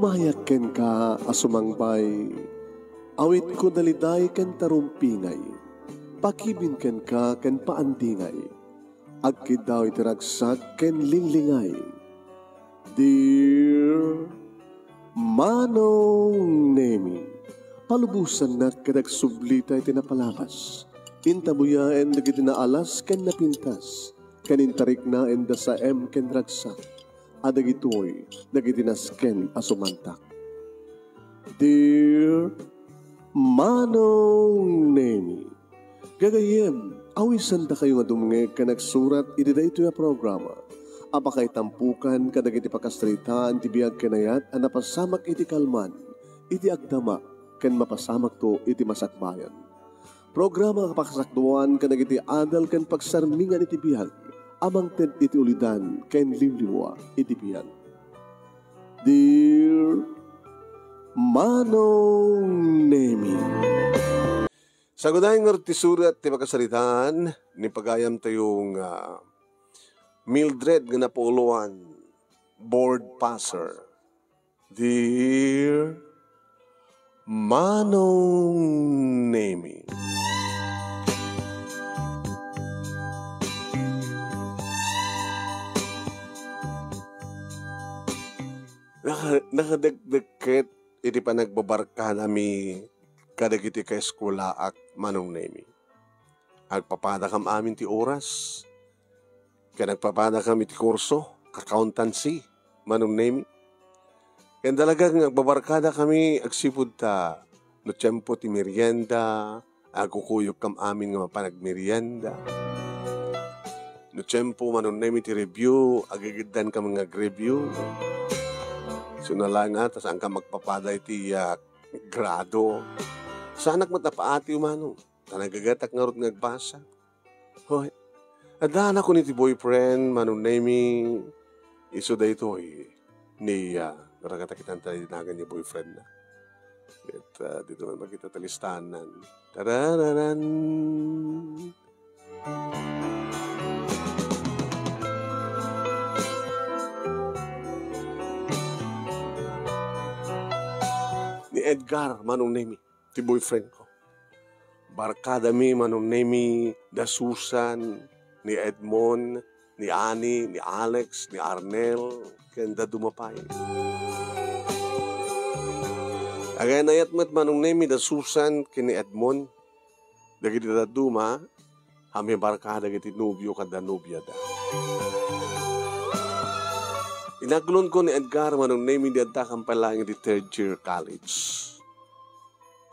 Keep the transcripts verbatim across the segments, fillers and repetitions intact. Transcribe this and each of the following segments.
Mayak kenka a sumangbay, awitko daliday ken tarumpingay, pakibin kenka ken paandingay, agkiddaw iti ragsak ken linglingay. Dear Manong Nemi, palubosannak ket agsublita iti napalabas. Intabuyaen dagiti naalas ken napintas, ken intariknaenda saem ken ragsak. A dagitoy dagiti nasken a sumantak. Dear Manong Nemi, gagayyem, awisandakayo nga dumngeg ken agsurat iti daytoy a programa a pakaitampukan kadagiti pakasaritaan ti biag ken ayat a napasamak iti kalman, iti agdama, ken mapasamakto iti masakbayan. Programa nga pakasakduan kadagiti adal ken pagsarmingan iti biag a mangted iti ulidan ken liwliwa iti biag. Dear Manong Nemi. Saguday ngarud ti surat ti pakasaritaan ni pagayamtayo nga Mildred nga napuloan, board passer. Dear Manong Nemi. Naka-, nakadekdekket iti panagbabarkadami kadagiti kaeskulaak, Manong Nemi. Agpapadakam amin ti oras, ken agpapadakam iti kurso, accountancy, Manong Nemi. Ken talaga nga agbabarkadakami agsipud ta no tiempo ti merienda, agkukuyokkam amin nga mapan agmerienda. No tiempo, Manong Nemi, ti review, agigiddankam nga agreview. Sino laeng a, ta saankam agpapada iti, ah, grado. Saanak met a paatiw, Manong. Ta nagagatak ngarud nga agbasa. Hoy, adda anak ko ni ti boyfriend, Manong Nemi, isu daytoy ni, ah, ragatakitan ta dinagan ni boyfriend na. Ket, ah, dito man makita ta listahan nan. Tarararan! Ni Edgar, Manong Nemi, ti boyfriend ko. Barkadami, Manong Nemi, da Susan, ni Edmond, ni Ani, ni Alex, ni Arnel, ken dadduma pay. Agayayat met, Manong Nemi, da Susan ken ni Edmond. Dagiti dadduma, a mibarka dagiti nobio ken da nobiada. Inaglonko ni Edgar, Manong Nemi, di addakan pay laeng iti third year college.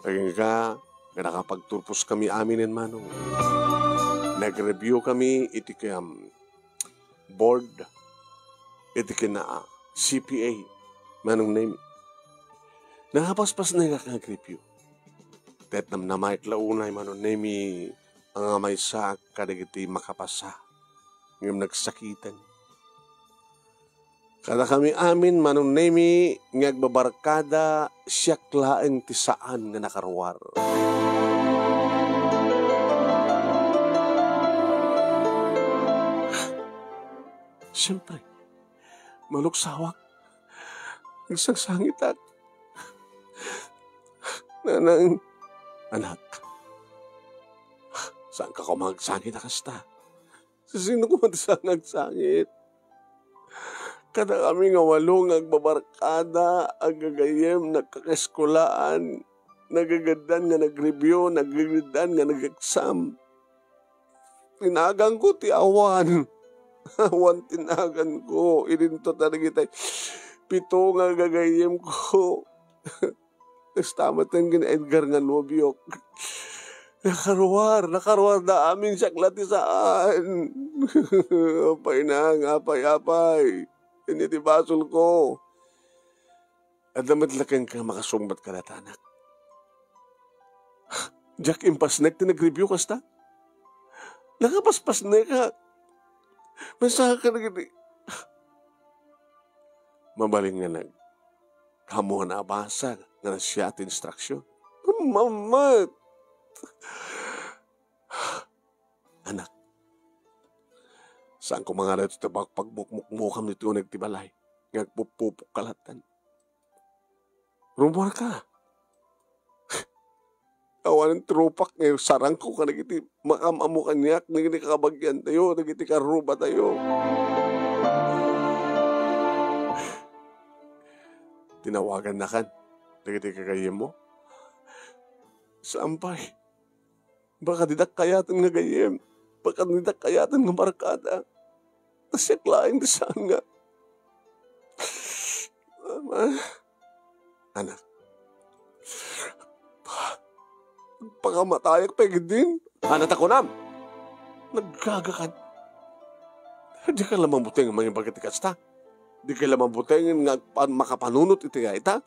Agingga nga nakapagturposkami aminen, Manong. Nag-review kami iti kayam board iti kina C P A, Manong Nemi. Nakapaspasnekak nga agreview. Ket namnamaek la unay, Manong Nemi, nga maysaak kadagiti makapasa ngem nagsakiten. Kadakami amin, Manong Nemi, nga agbabarkada, siak laeng ti saan nga nakaruar. Siempre, maluksawak. Nagsangsangitak. Nanang, anak, saanka koma agsangit a kasta? Sisino koma ti saan nga agsangit? Kadakami nga walo nga agbabarkada, aggagayyem, nagkakaeskolaan, nagagaddan nga nag-review, nagagaddan nga nag-exam. Tinaganko ti awan. Awan tinaganko. Idinto ta dagitay pito nga gagayyemko. Kasta met ken Edgar nga nobiok. Nakaruar, nakaruar da amin, siak la ti saan. Apay nang, apay, apay. Iti basolko. Adda met la kenka makasungbat kadata, anak. Diak impasnek ti nag-review kasta. Nakapaspasnek a. Maysaka dagiti. Mabalin nga nag-, ammoan a basag nga nasia ti instruction. Mammet! Anak, saan ko mangarayto ti pag-, pagmukmukmukam iti uneg ti balay nga agpupupok kalatan. Rummuarka. Awanen ti rupak nga sarangko kadagiti makam-ammo kaniak, dagiti kakabagiantayo, dagiti karrubatayo. Tinawagannakan dagiti gagayyemmo? Saan pay. Baka didak kayaten nga gayyem. Baka didak kayaten nga barkada. Ta siak laeng ti saan nga. Ama, anak. Pa-, pakamatayek pay ketdin. Ana ta kunam? Naggagakan. Dika la mabuteng nga mangibaga ti kasta. Dika la mabuteng nga agpan-, makapanunot iti dayta.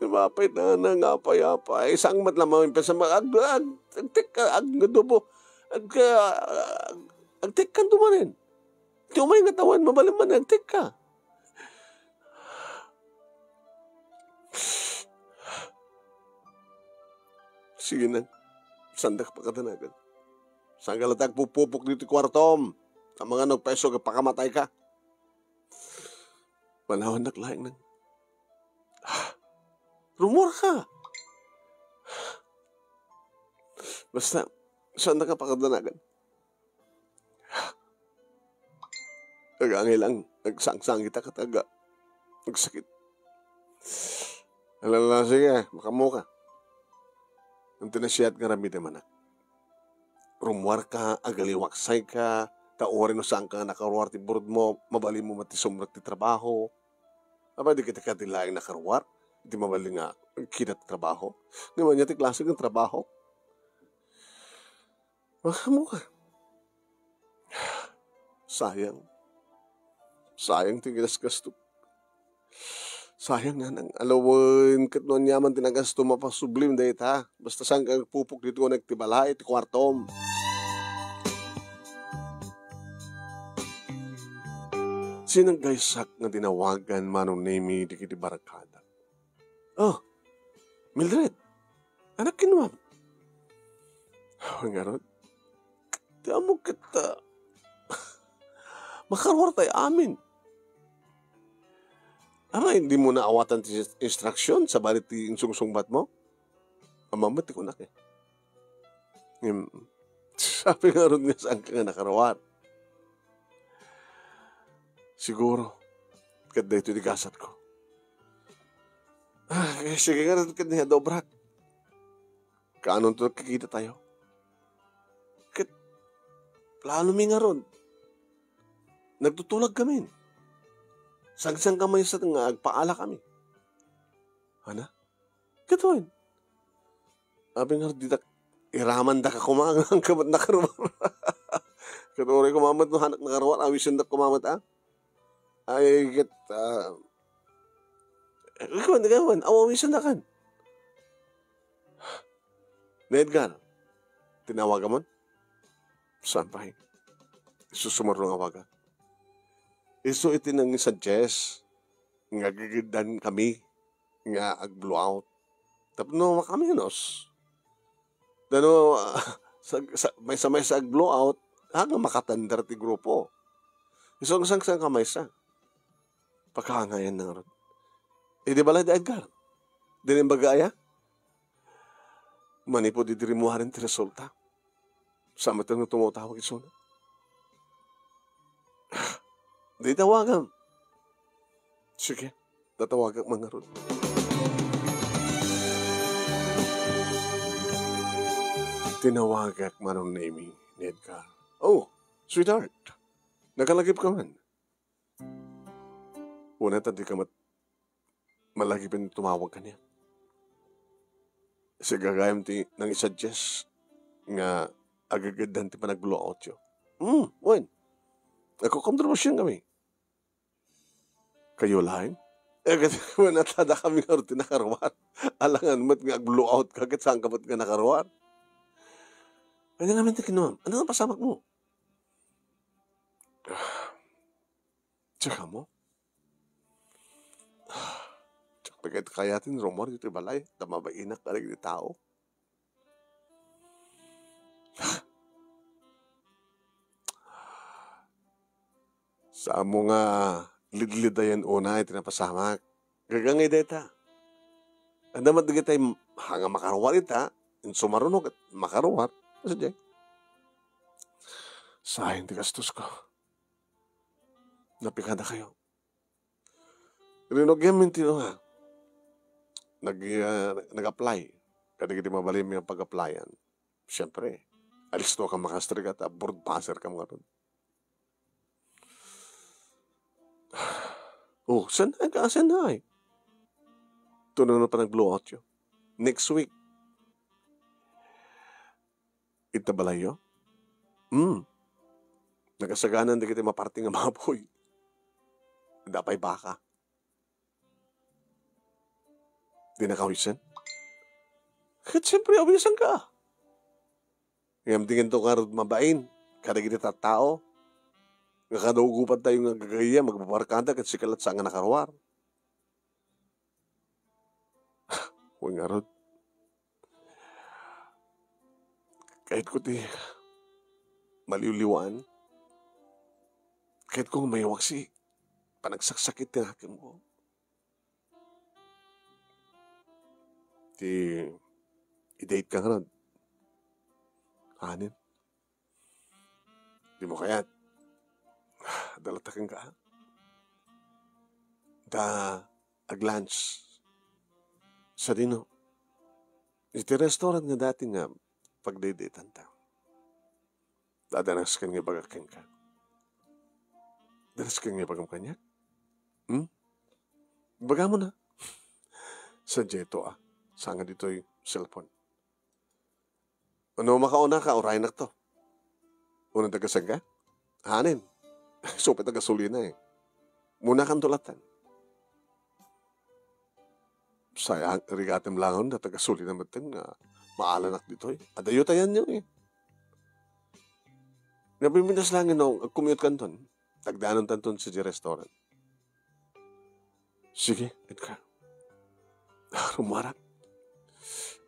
Apay, nana, nga apay, apay? Saan met la mamimpiasa? Ag-, ag-, agtekka, ag-, adobo. Ag-, ag-, agtekkan dumanen. Ti umay nga tawen, mabalin man, agtekka. Sige na. Saandak pakadanagan. Saan ka la ti agpupupok ditoy kuartom? Amangan no agpaiso, pakamatayka. Panawandak laeng nang, "Rummuarka." Basta, saandaka pakadanagan. Agangay lang, agsangsangita ket aga-, agsakit. Ala, ala, sige, makaammoka. Ngem ti nasayaat nga aramidem, anak. Rummuarka, agaliwaksayka, ta uray no saanka nga nakaruar ti burod mo, mabalinmo met ti sumrek ti trabaho. Apay, di kita kadi laeng nakaruar iti mabalin nga kita ti trabaho? Ngem ania ti klase nga trabaho? Makaammoka. Sayang. Sayang ti ginasgasto. Sayang, nanang, alawen ket no aniaman ti nagasto, mapasublim dayta. Basta saanka agpupok ditoy unayen ti balay, ti kuartom. Sinanggaysak nga dinawagan Manong Nemi dagiti barkada. "Oh, Mildred, anak, kinunam?" "Wen ngarud, ti ammok ket, ah, makaruartay amin." "Apay, dimo naawatan ti instruction sabali ti insungsungbatmo?" "Ammom met ti kunak, eh." Ngem, sabi ngarud nga saanka nga nakaruar. Siguro, ket daytoy ti gasatko. Ah, eh, sige ngarud ket ni adobrak. Kaanonto nagkikitatayo? Ket, lalomi ngarud, nagtutulagkamin. Sangsangka maysa nga agpaalakami. Ana? Ket wen. Abi nga, ditak iramandaka koma nga saan ka met nakaruar. Ket uray koma met no saanak nakaruar, awisendak koma met, a? Ay, ket, ah, ikaw, ikaw, aw-, awisendakan. Ni Edgar, tinawagamon? Saan pay? Isu sumurrong nga awaga. Isu iti nangisuggest nga agegeddan kami nga ag-blowout. Tapno makamenos. Dano, ah, sa, sa, maysa-maysa ag-blowout, ha, nga makatandar ti grupo. Isu nga sangsangka maysa. Pakaangayan na ngarud. Idi balay da Edgar. Dina imbaga aya? Manipud idi rimmuaren ti resulta. Saan met nga tumawag isuna. Di tawagam. Sige, tatawagak man ngarud. Tinawagak Manong Nemi ni Edgar. "Oh, sweetheart, nakalagip ka man." Una, ta di ka mat-, malagip nga tumawag kaniak. Sigagayam ti nangisuggest nga agegeddan ti panag-blowoutyo. Hmm, wen. Nagkokontribusyon kami. Kayo laeng? Eh, ket wen, adda kami nga ti nakaruar. Alangan met nga ag-blowout ka, ket saan ka met nga nakaruar? Ania ngamin ti kinunam? Ania nga pasamak mo? Tsaka mo? Tsaka, kayat, kayaten rummuar ditoy balay, ta mabainak kadagiti tao. Saan mo nga Lidlidayen unay ti napasamak. Gagangay dayta. Adda met dagiti ha nga makaruar ita, insumaruno ket makaruar. Sadiay. Sayang ti gastosko. Napikadakayo. Rinugiam ti nga nag-, ah, nag-apply kadagiti mabalin nga pag-applyan. Siyempre, alisto ka makastrika ta board passer ka ngarud. Oh, saan ka? Saan ay? Tuno na pa nag-blowout yo. Next week. Ita balayyo? Hmm. Nagasaganan dagiti maparti nga baboy. Adda pay baka. Di nakawisen? Ket siyempre, awisen ka. Ngem di ngarud mabain kadagiti tattao nga kada ugupan tayo nga gagayyem, agbabarkada ket sika latta nga nakaruar. Wen ngarud, kayatko ti maliwliwaan. Kayatko nga mayawaksi panagsaksak ti nakemko. Ti i-date ka ngarud. Anen? Dimo kayat? Adda latta kenka. Ta ag-lunch. Sadino? Iti restaurant nga dati nga pagdaydayatantayo. Dadanasken nga ibagak kenka. Danasken nga ibagam kaniak? Hmm? Ibagam na. Sadiay to, ah. Saan nga ditoy cellphone? No makauna ka, uraynak to. Unay dagasen ka? Anen? Supay ta gasolina eh. Munakan to latta. Sayang, rigatem langon, data gasolina metten nga maalanak ditoy. Adayo tayan yo eh. Nabiminas langin no, agkumiyot kanton. Tagdanon tanton sa di restaurant. Sige, Edgar. Rumarak.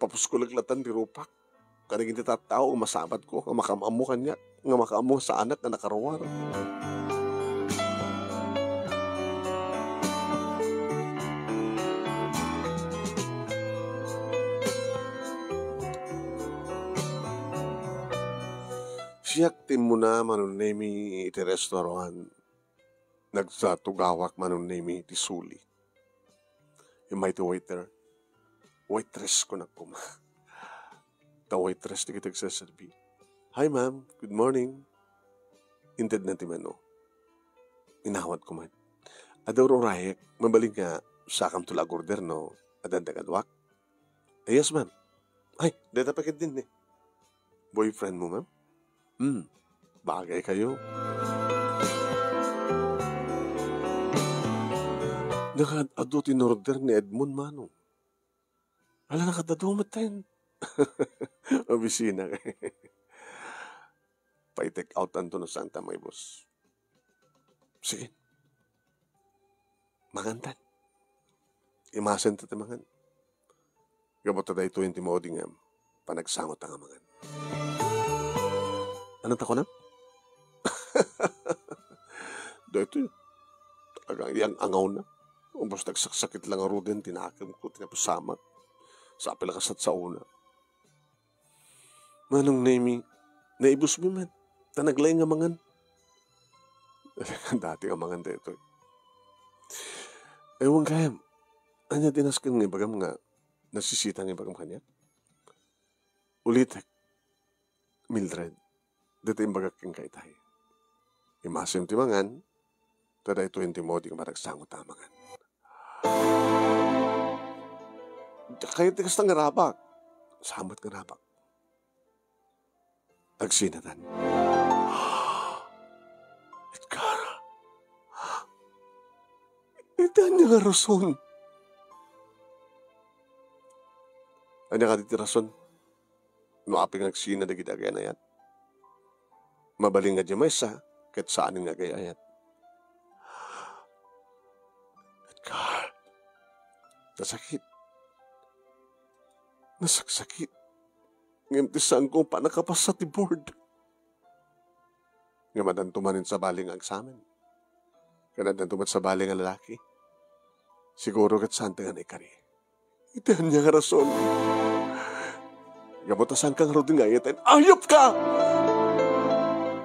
Papuskolek latta ti rupak. Kadagiti tattao nga masabatko, nga makaammo kaniak, nga makaammo saanak nga nakaruar. Siak ti immuna, Manong Nemi, iti restaurant. Nagtugawak, Manong Nemi, iti suli. Immay ti waiter. Waitress, kunak koma. Ta waitress ti kitagsaserbi. "Hi, ma'am. Good morning." Intedna ti menu. Inawatko met. "Adda ur-urayek, mabalin nga sakamto la agorder no adda nagaduak?" "Ah, yes, ma'am." "Ay, dayta pay ketdin ni." "Boyfriend mo, ma'am?" "Hmm, bagay kayo." Nakaad-adu ti inorder ni Edmond, Manong. Ala, nakaad-adu metten. Obisina. Pay-take out anto no saan ta maibus. Sige. Mangantan. Imasen ta ti mangan. Gapu ta daytoy ti maudi nga panagsangot ta nga mangan. Ano ta kunam? Daytoy. Talagang iyang angawna. Ubos nagsaksakit lang aruden ti nakemko, ti napasamak. Sa apil kasat sa una. Manong Nemi, naibusmi met. Ta naglaing nga mangan. Dati nga mangan daytoy. Ewan kayam. Ania ti nasken nga ibagam nga nasisita nga ibagam kaniak? Ulitek, Mildred, dayta imbagak kenka itay. Imasim ti mangan, ta daytoy ti maudi nga panagsangot ta mangan. Kayat ti kasta nga rabak. Samat nga rabak. Agsinatan. Edgar, iti ania nga rason? Ania kadi ti rason? No apay nga agsina dagiti agay-anayat? Mabalin nga diay maysa, ket saanen nga agay-ayat. Edgar, nasakit. Nasaksakit. Ngem ti saanko pannakapasa ti board. Ngem addanto manen sabali nga agsamen. Ken addanto met sabali nga lalaki. Siguro ket saanta nga naikari. Iti ania nga rason? Gapu ta saanka ngaruden nga ayatan. Ayupka!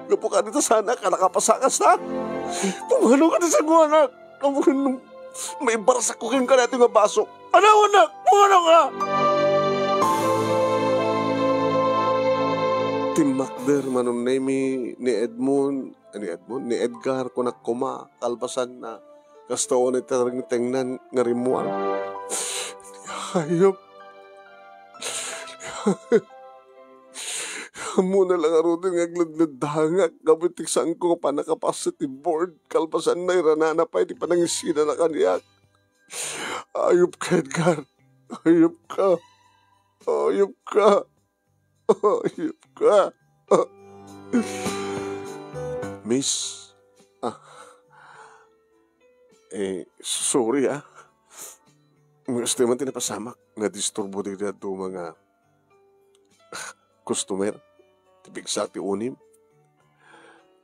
Gapu kadi ta saanak a nakapasakas, ha? Pumano ka ti sangoanak? Ammom, maibarasakko kenka daytoy nga basok. Anawanak! Pumano ka! Timmakder, Manong Nemi, ni Edmond, ni Edmond, ni Edgar, kunak koma, kalpasanna. Kasta unay ti naringtengnan nga rimmuar. Hayop. Ammona la ngaruden nga agledleddangak gapu iti saanko nga pannakapass iti board. Kalpasanna, iranana pay ti panangisina na kaniak. Ayupka, Edgar. Ayupka. Ayupka. Ayupka. Miss, ah, eh, sorry, ah. Kasta man ti napasamak, nadisturbo dagiti dadduma nga customer. Ti pigsa ti unim.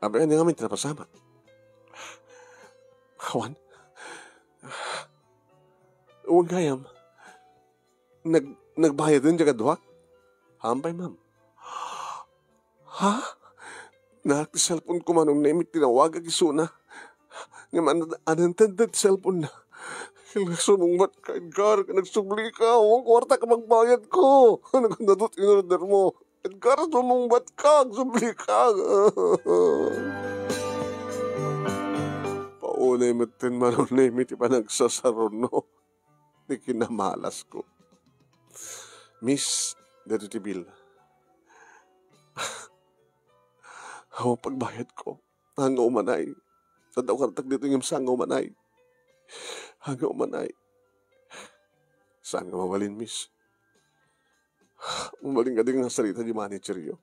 Apay, ania ngamin ti napasamak? Awan. Wen gayam. Nag-, nagbayaden diay kaduak? Haanpay, ma'am. Ha? Naak ti cellphone ko, Manong Nemi, tinawagak isuna. Ngem an-, unintended ti cellphone na. Sumungbat ka, Edgar, ket nagsubli ka. Awan kuarta ka pagbayad ko. Nagkandadot in order mo. Edgar, sumungbat ka, agsubli ka. Paunay metten, Manong Nemi, ti panagsasaruno ti kinamalasko. Miss, daytoy ti bill. Awan pagbayad ko. Haan nga umanay. Adda kuartak ditoy ngem saan nga umanay. Haan nga umanay. Saan nga mabalin, miss? Mabalin kadi nga sarita di manageryo?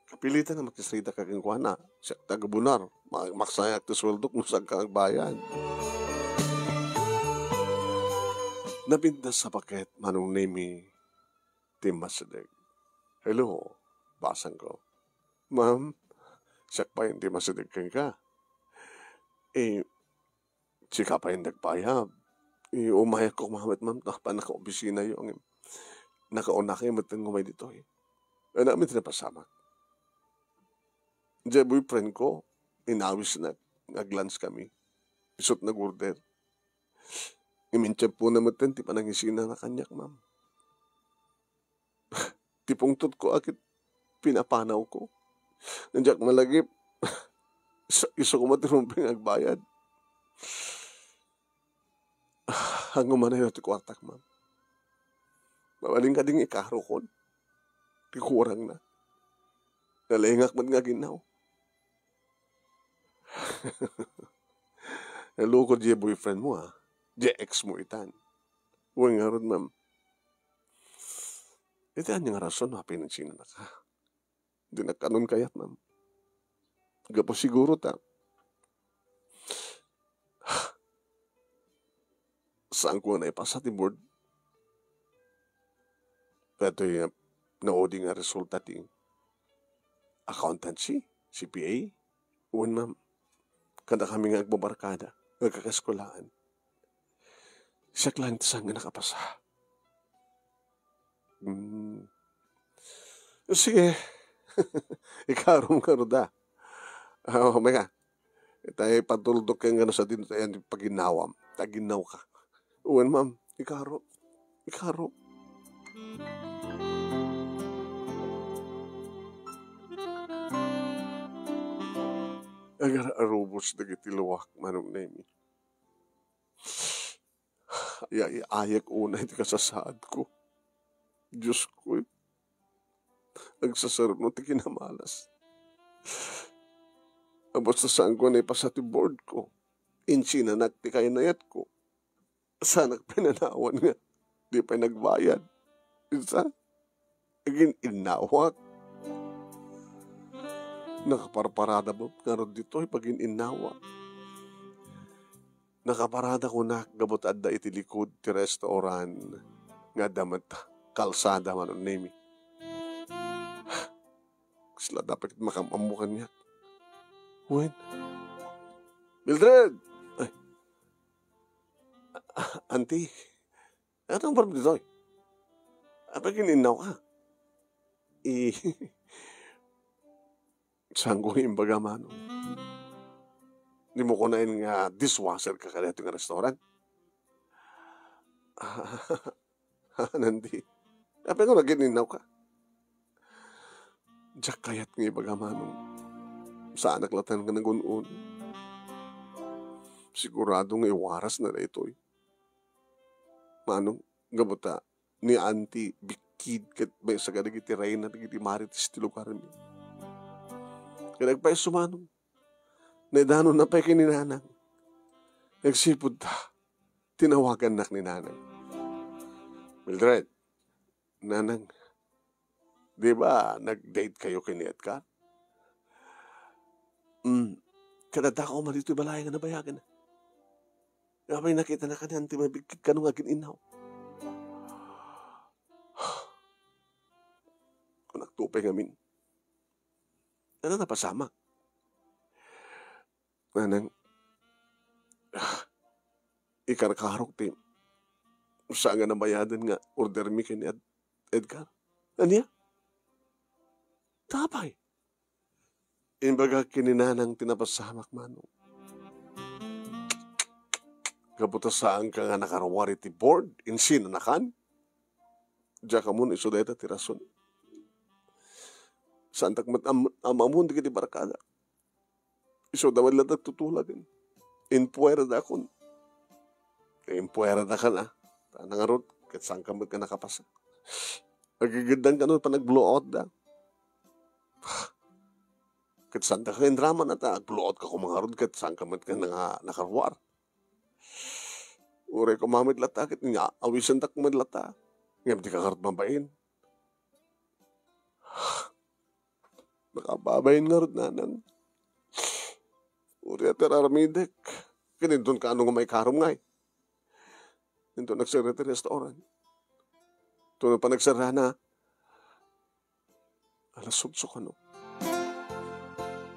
Kapilitan nga makisarita ka kenkuana. Siak ti agabunar. Ma-, maksayak ti sueldok no saanka agbayad. Napintas a paket, Manong Nemi, ti immasideg. Hello, basangko. Ma'am, siak pay ti immasideg kenka. Eh, sika pay ti nagbayad. Eh, umayak koma met, ma'am, ta pannakaopisinayo, ngem nakaunakayo met nga umay ditoy. Ania ngamin ti napasamak? Diay boyfriend ko, inawisna, nag-lunch kami. Isu't nag-order. Ngem intiempona metten ti panangisina na kaniak, ma'am. Ti pungtot ko a ket pinapanawko. Diak malagip. Isu, isu koma ti rumbeng agbayad. Haan nga umanayo ti kuartak, ma'am. Mabalin kadi nga ikarokon ti kurangna? Nalaingak met nga aginnaw. Nalukod diay boyfriend mo, ha? Diay ex mo itan. Wen ngarud, ma'am. Iti ania nga rason no apay insinanaka? Dinak kanon kayat, ma'am. Gapu siguro ta saanko nga naipasa ti board. Daytoy nga naudi nga resulta ti accountancy, C P A. Wen, ma'am. Kadakami nga agbabarkada, agkakaeskuelaan. Siak laeng ti saan nga nakapasa. Hmm. Sige. Ikarom ngarud a. Ah, maya. Itay patuldok ken nga no sadino ti ayan ti paginnawam. Taginnaw ka. Wen, ma'am. Ikaro. Ikaro. Agar-arubos dagiti luak, Manong Nemi. Ay-ayayek unay ti kasasaadko. Diosko, agsasaruno ti kinamalas. A, basta saanko naipasa ti board ko. Insinanak ti kaynayatko. Saanak pay nanawan nga di pay nagbayad. Insa? Agin-innawak. Nakaparparada met ngarud ditoy pagin-innawak. Nakaparada kunak gapu ta adda iti likud ti restaurant nga adda met kalsada, Manong Nemi. Kasla dapay ket makam-ammo kaniak. Wen, Mildred! Ay. Auntie, anong barb ditoy? Apay kin-innaw ka? I-, Saanko nga imbaga, Manong? Dimo kunaen nga dishwasher ka kadaytoy nga restaurant? Nandi. Apay nga nagin-innaw ka? Diak kayat nga ibaga, Manong. Saanak latta nga nagun-un. Sigurado nga iwarasna daytoy. Manong, gapu ta ni Auntie bikkid ket maysa kadagiti reyna dagiti marites ti lugarmi. Ket agpayso, Manong, naidanonna pay ken ni Nanang. Agsipud ta, tinawagannak ni Nanang. "Mildred, Nanang, di ba nag-date kayo ken ni Edgar?" "Mm, ket addaka koma ditoy balay nga nabayagen. Apay nakitanaka ni Auntie mabikkid kano nga agin-innaw?" Kunakto pay ngamin, "Ania napasamak?" "Nanang, ah, ikarkarok ti saan nga nabayadan nga ordermi ken ni Ed-, Edgar." "Ania? Apay?" "Imbagak ken ni Nanang ti napasamak, Manong. Gapu ta saanka nga nakaruar iti board, insinanakan. Diak ammon isu dayta ti rason. Saantak met am-, am-ammon dagiti barkada. Isuda met latta ti tutulagen. Impueradakon." "Impueradakan a. Ta nangarud, ket saanka met nga nakapasa. Agigiddan kano panag-blowout da. Ket saanka nga inramana ta ag-blowout ka koma ngarud ket saanka met nga nakaruar. Uray koma met latta ket nga awisendak met latta. Ngem dika ngarud mabain." "Nakababain ngarud, Nanang. Uray ti ar-aramidek. Ket inton kano nga maikarom ngay? Inton nagserra ti restaurant. Inton panagserrana, alas otso kano.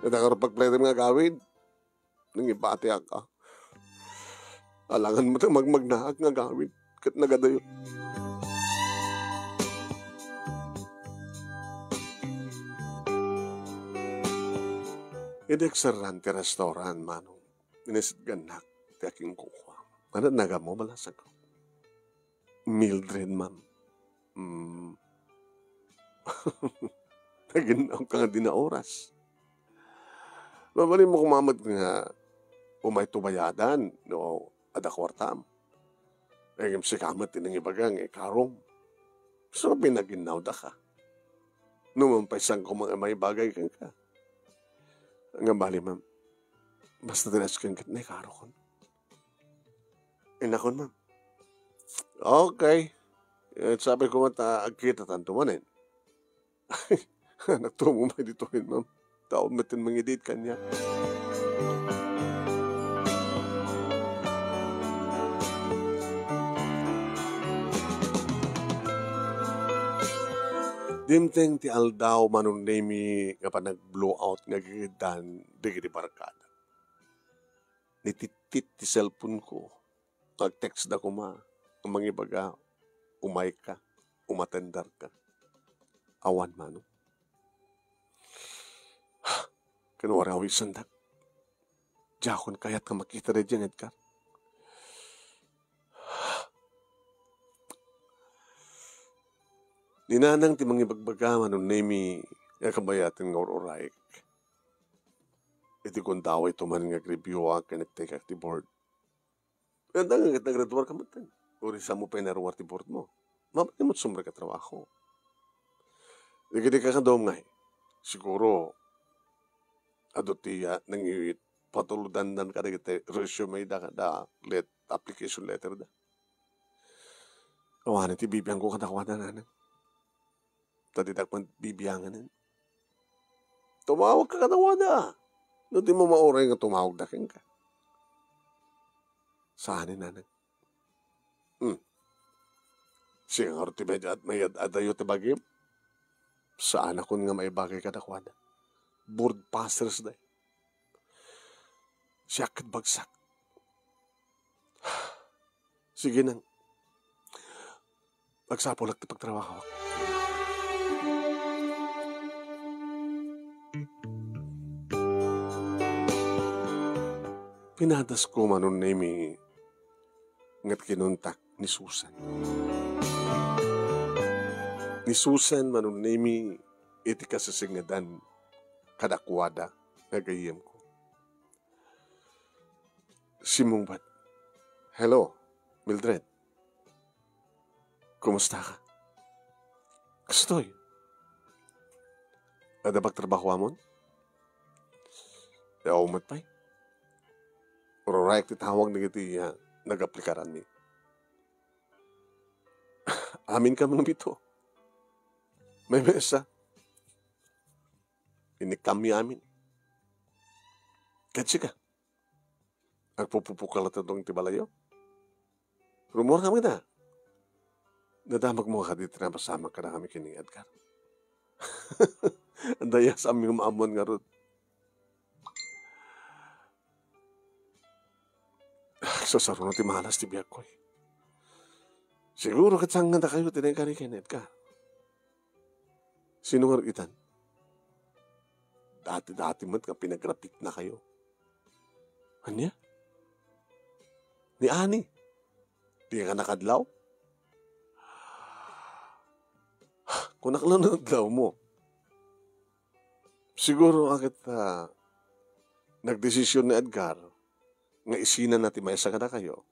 Ket ngarud pagpletem nga agawid, nangibatiak a. Alangan met a magmagnaak nga agawid ket nagadayo." Idi agserran ti restaurant, Manong, inisitgannak ti akinkukua. Ania ti naganmo, balasangko? "Mildred, ma'am." "Mm. Naginnaw ka nga di naoras. Mabalinmo koma met nga umayto bayadan no adda kuartam. Ngem sika met ti nangibaga nga ikarom. Isu nga pinaginnawdaka. No mampaisangko nga maibagay kenka. Ngem bale, ma'am, basta ti naesken ket naikarokon." Inakon, ma'am. "Okay. Eh, sabi ko met ta agkitatanto manen." Anak, tumo may ditoy, ma'am. Tao met ti mangidate kaniak. Dimteng ti aldaw, Manong Nemy, nga panag-blowout nga agigiddan dagiti barkada. Nitittit ti cellphone ko. Nag-text da koma nga mangibaga, "Umayka, umatenderka." Awan, Manong. Ken uray awisendak. Diakon kayat nga makita daydiay ni Edgar. Ni Nanang ti mangibagbaga, Manong Nemy, nga kabayaten nga ur-urayek. Iti gundawayto man nga agreviewak ken nagtekak ti board. Ket naggraduar ka met, uray saanmo pay naruar ti board mo. Mabalin met sumrek a trabaho. Dagiti kakadom ngay, siguro, adu ti, ah, nangiwit, patulodandan kadagiti resume da, da, let-, application letter da. Awan ti bibiangko kadakuada, Nanang. Ta didak man bibianganen. Tumawagka kadakuada. No dimo mauray nga tumawagda kenka. Saanen, Nanang. Hmm. Sika ngarud ti mayad-, mayad-adayo ti bagim. Saanakon nga maibagay kadakuada. Board passers da. Diak ket bagsak. Sige nang, agsapulak ti pagtrabahok. Pinadasko, Manong Nemy, ngem kinuntak ni Susan. Ni Susan, Manong Nemy, iti kasisingedan kadakuada nga gayyemko. Simmungbat. Hello, Mildred. Kumusta ka? Kastoy. Adda pagtrabahoamon? Di ako met pay. Ururayak ti tawag dagiti, ah, nag-aplikaranmi. Amin kami nga pito. Maymaysa. Inikkammi amin. Ket sika, agpupupok ka latta iti balayyo? Rummuar kami da. Nadamagmo kadi ti napasamak kadakami ken ni Edgar? Dayas, amin nga maammuan ngarud. Sasaruno ti malas ti biagko, eh. Siguro ket sangngandakayo ti nainkari ken ni Edgar. Sino ngarud itan? Dati-dati met nga pinagrapitnakayo. Ania? Ni Ani? Di ka nakadlaw? Kunak lang no adlawmo. Siguro, aket, ah, nagdesisyon ni Edgar nga isinana ti maysa kadakayo,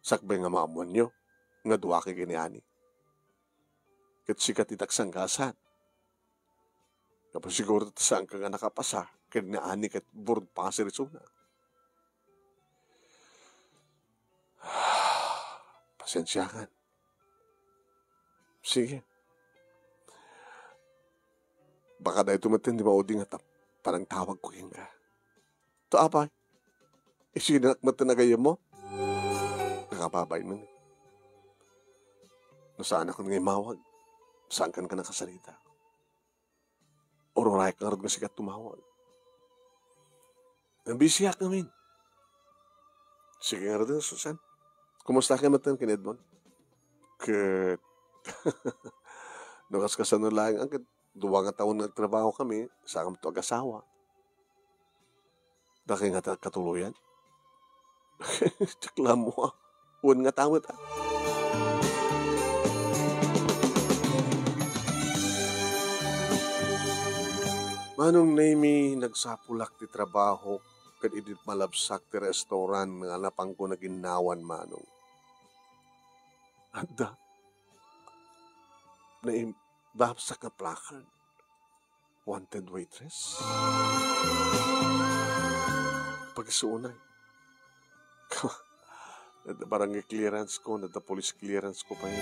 sakbay nga maammoanyo nga duaki ken ni Ani. Ket sika ti nagsanggasat. Gapu siguro ta saanka nga nakapasa ken ni Ani ket board passer isuna. Pasensiakan. Sige. Baka daytoy met ti maudi nga tap-, panangtawagko kenka. To, apay? Isinak met ti nagayyemmo? Nakababay man. No saanakon nga immawag, saankan nga nakasarita. Ururayak ngarud nga sika tumawag. Nabisiak ngamin. Sige ngarud, Susan. Kumusta ka met ken Edmond? Ket, no kas kasano laeng, ket dua nga tawen nga agtrabaho kami, saan kami to agasawa. Dakay nga ta-, katuloyan? Diak la ammo, ah. Wen nga tawen, ah. Manong Nemy, nagsapulak ti trabaho ket idi malabsak ti restaurant nga napanko naginnawan, Manong. Adda. Naim-, babsak nga placard. Wanted waitress. Pagsuonay. Nadda barangay clearance ko, nadda police clearance ko pay.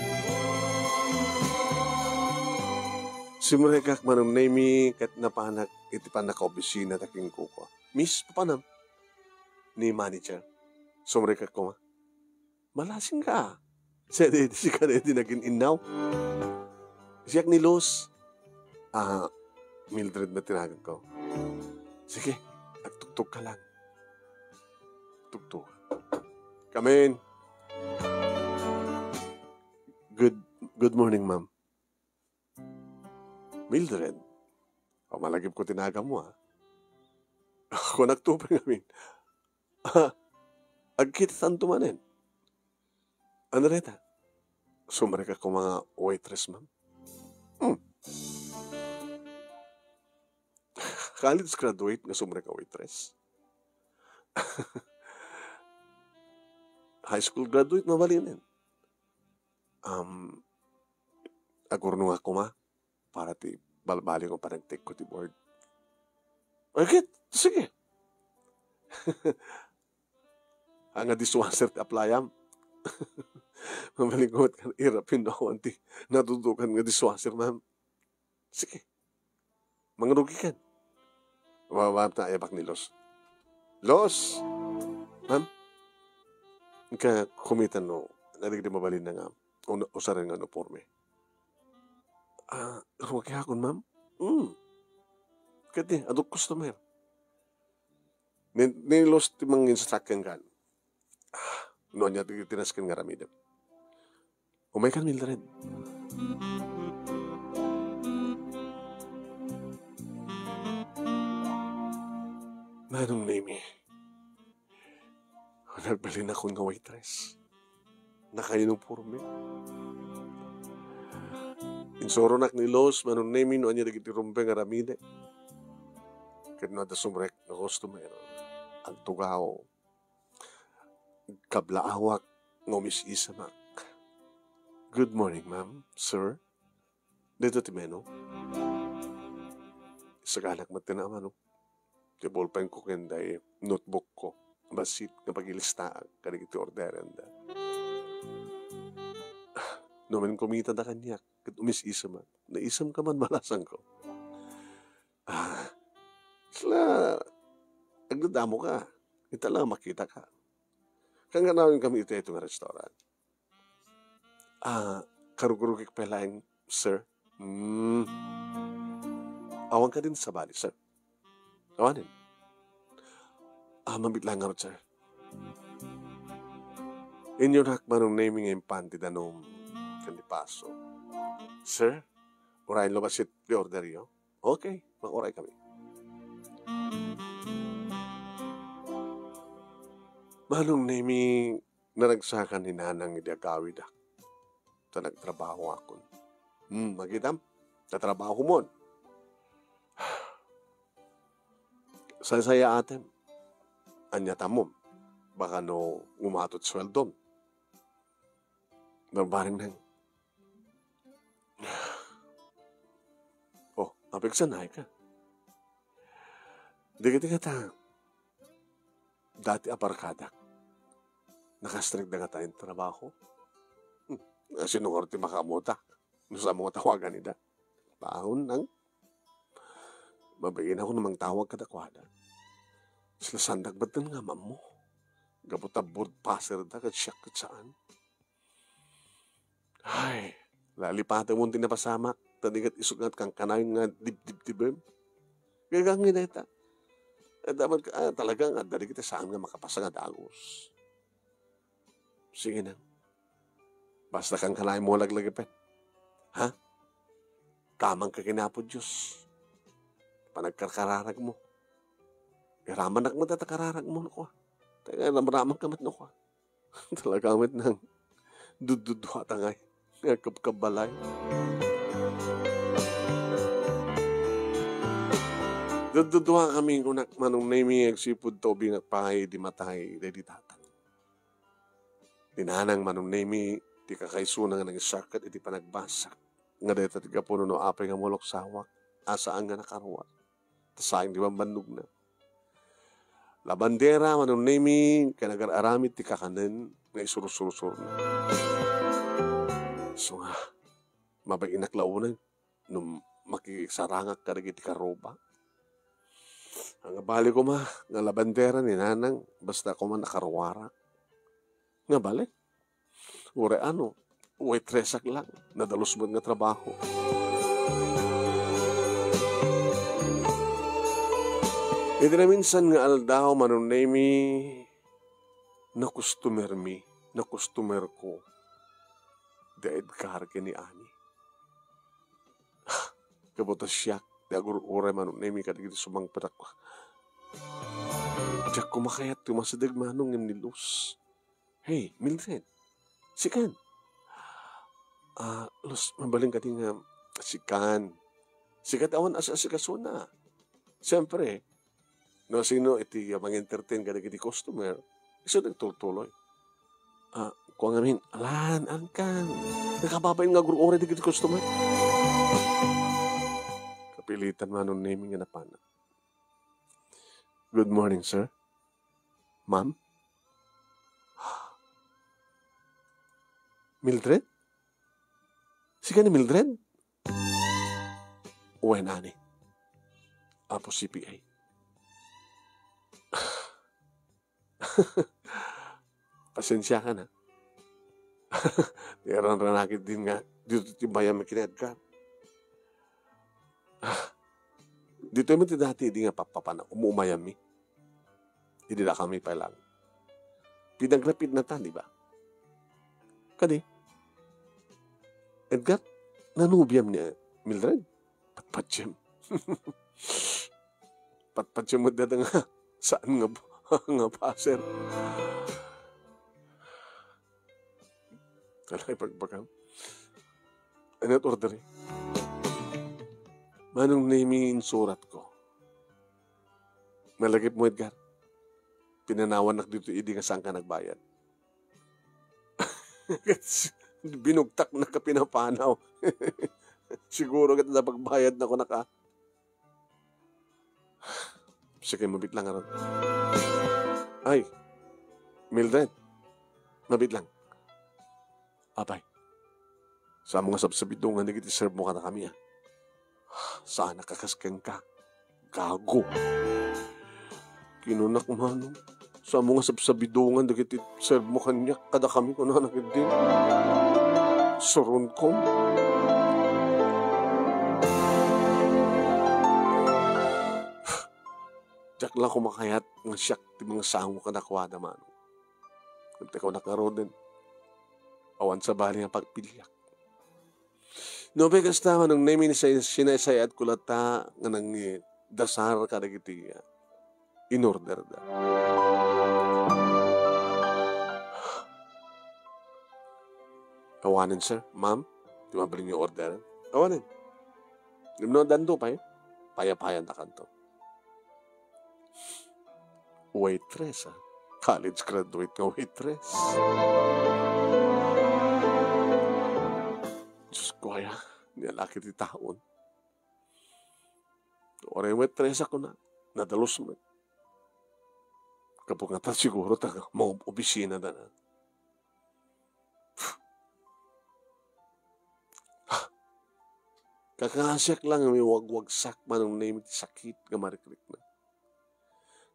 Simrekak, Manong Nemy, ket napanak iti pannakaopisina ta ken kuko. Miss, papanam? Ni manager. Sumrekak koma. Malasing ka. Sika daydi, sika daydi nagin-innaw. Siak ni Luz. Ah, Mildred met ti naganko. Sige, agtugtog ka lang. Tugtog. Come in. Good, good morning, ma'am. Mildred, o, malagipko ti naganmo, ah. Kunak to pay ngamin. Ah, agkitatanto manen. Ano dayta? Sumrekak koma nga waitress, ma'am. Hmm. College graduate nga sumrek a waitress. High school graduate, mabalinen. Um, agurnongak koma para ti balbaliw nga panagtekko ti board. Ay, ket, sige. Ania nga dishwasher ti applyam? Mabalin ko met nga irap no awan ti natutukan nga dishwasher, ma'am. Sige. Mangrugikan. Wa-, wa-, ta, ayabak ni Luz. Luz! Ma'am? Inka kumita no, nagdi mabalin na nga, un-, usaren nga uniforme. Ah, rugiakon, ma'am? Hmm. Kadi, adu customer. Ni, ni Luz ti manginstruct kenka. Ah, no ania ti, ti nasken nga aramidem. Umaykan, Mildred. Manong Nemi, nagbalinakon nga waitress. Naka-uniforme. Insuronak ni Luz, Manong Nemi, no ania dagiti rumbeng nga aramidek. Ket no adda sumrek nga customer, agtugaw. Kablaawak nga umis-isamak. "Good morning, ma'am, sir. Dito ti menu." Isaganak met ti naamano. Ti ballpen ko ken day notebook ko. Bassit nga pagilistaak kadagiti orderenda. No man kumita da kaniak, ket umis-isamak. Naisam ka man, balasangko. Ah, sla, agdadamo ka. Ita lang makita ka. Kangganawin kami iti ito nga restaurant. Ah, karugrugik pay laeng, sir. Hmm. Awan ka din sabali, sir? Awanen. Ah, mabit lang ngarud, sir. Inyonak, Manong Nemi, nga impan ti danum ken ti paso. Sir, urayen lo bassit ti order yo? Okay, makuray kami. Manong Nemi, naragsakan ni Nanang idi agawidak. Ta nagtrabahoakon. Hmm, makitam? Tatrabaho mon. Saysayaatem. Ania tamom? Baka no umatot sueldom. Barbareng nang. Oh, apigsanay ka. Dagiti ngata, dati a barkadak. Nakastrikda ngata iti trabaho. Hmm, sino ngarud ti makaammoda? No saan mo nga tawagan ida? Baon nang. Mabainakon a mangtawag kadakuada. Sila sandak betten nga ammo. Gapu ta board passer da ket siak ket saan. Ay, lalipatemon ti napasamak, ta di ket isu nga kankanayon nga dibdibdibem. Gagangi dayta. Eh, dapat ka, ah, talagang adda dagiti saan nga makapasa nga dagus. Sige na. Basta kankanayon mo laglagipen. Ha? Kamang ka ken Apo Dios. Panagkarkararag mo. Iramanak met data kararag mo, no kua. Taga ramraman ka met, no kua. Talaga met nang dududua ta ngay nga kabkabalay. Dududua kami kunak, Manong Nemi, agsipud ta ubingak pay idi matay daydi tatang. Ni Nanang, Manong Nemi, ti kakaisuna nga nangisarkat iti panagbasak nga dayta ti gapu no apay nga muluksawak a saan nga nakaruar. Ta saeng ti bambannogna. Labandera, Manong Nemi, ken agar-aramid ti kakanen nga isursursurna. Isu nga, mabainak la unen no makisarangak kadagiti karruba. Nga bali koma nga labandera ni Nanang, basta koma nakaruarak. Nga bali? Uray ano, waitress-ak lang, nadalus met nga trabaho. Iti naminsan nga aldaw, Manong Nemi, na-customer mi, na-customer-ko, da Edgar ken ni Ani. Gapu ta siak ti agur-uray, Manong Nemi, kadagiti sumangpet a. Diak koma kayat ti umasideg, Manong, ngem ni Luz. Hey, Mildred. Sikan. Ah, Luz, mabalin kadi nga sikan. Sika ti awan as-asikasona. Siyempre, no sino iti, ah, mang-entertain kadagiti customer, isu nagtultuloy. Ah, kua ngamin, "Alan, ankan. Nakababain nga agur-uray dagiti customer." Kapilitan, Manong Nemi, nga napana. "Good morning, sir. Ma'am?" "Mildred? Sika ni Mildred?" "Wen, ani. Apo C P A." "Pasensiakan, ha. Ti ranranakit din nga, dito ti bayam ken ni Edgar. Ah, ditoy met ti dati idi nga pappapanak, umuumayam mi." Idi dakami pay lang. Pinagrapidnatan, di ba? Kadi, Edgar, nanubiam ni Mildred? Patpatiem. Patpatiem met dada nga saan nga, nga paser. Alay, pagbagam. Ano it order eh? Manong Nemi, insurat ko. Malagip mo, Edgar. Pinanawannak dito idi nga saan ka nagbayad. Binugtak na ka pinapanaw. Siguro ket napagbayad na ko na ka. Sige, mabit lang aron. Ay, Mildred, mabit lang. Apay, saan mo nga sabsabidongan dagiti serve mo kadakami, a? Saan a kakas kenka? Gago. Kinunak, Manong, saan mo nga sabsabidongan dagiti serve mo kaniak, kadakami, kunana ketdi. Suronkon. Diak la koma kayat nga siak ti mangsango kadakuada, Manong. Ngem ti kunak ngaruden, awan sabali nga pagpiliak. No, apay kasta, Manong Nemi, ni say-, sinaysay-at ko latta nga nangidasar kadagiti, ah, inorderda. Awanen, sir, ma'am, ti mabalin nga order. Awanen. Ngem no adda pay, paypayaentakanto. Waitress, ah. College graduate nga waitress. Diyos ko, aya, nialaki ti taon. Uray waitress a kuna, nadalus met. Kapu ngata siguro ta mga opisina da na. Kakasiak lang nga miwagwagsak, Manong Nemi, ti sakit nga marikrikna.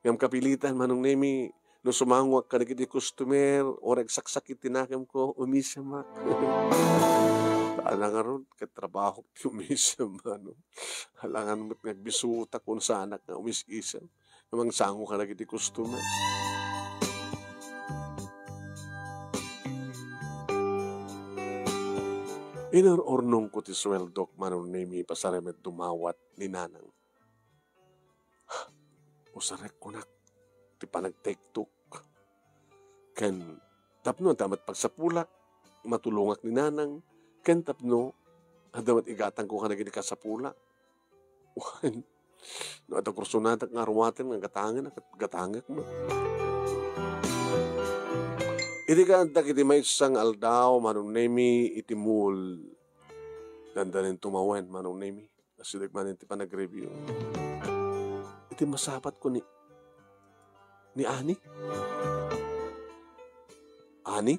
Ngem kapilitan, Manong Nemi, no sumangoak kadagiti customer, uray agsaksakit ti nakemko, umisemak. Saan a ngarud, ket trabahok ti umisem, Manong. Alangan met nga agbisutak kun saanak nga umis-isem. Mangsango kadagiti customer. Inur-urnongko ti sueldok, Manong Nemi, pasar met dumawat ni Nanang. Usarek kunak ti panagtektok. Ken tapno adda met pagsapulak, matulongak ni Nanang. Ken tapno adda met igatangko kadagiti kasapulak. Wen, no adda kursonadak nga aruaten nga gatangen, ket gatangek met. Idi kaandak iti maysa nga aldaw, Manong Nemi, iti mall. Dandanin tumawen, Manong Nemi. Asideg manen ti panag-review. Iti masapatko ni, ni Ani? Ani?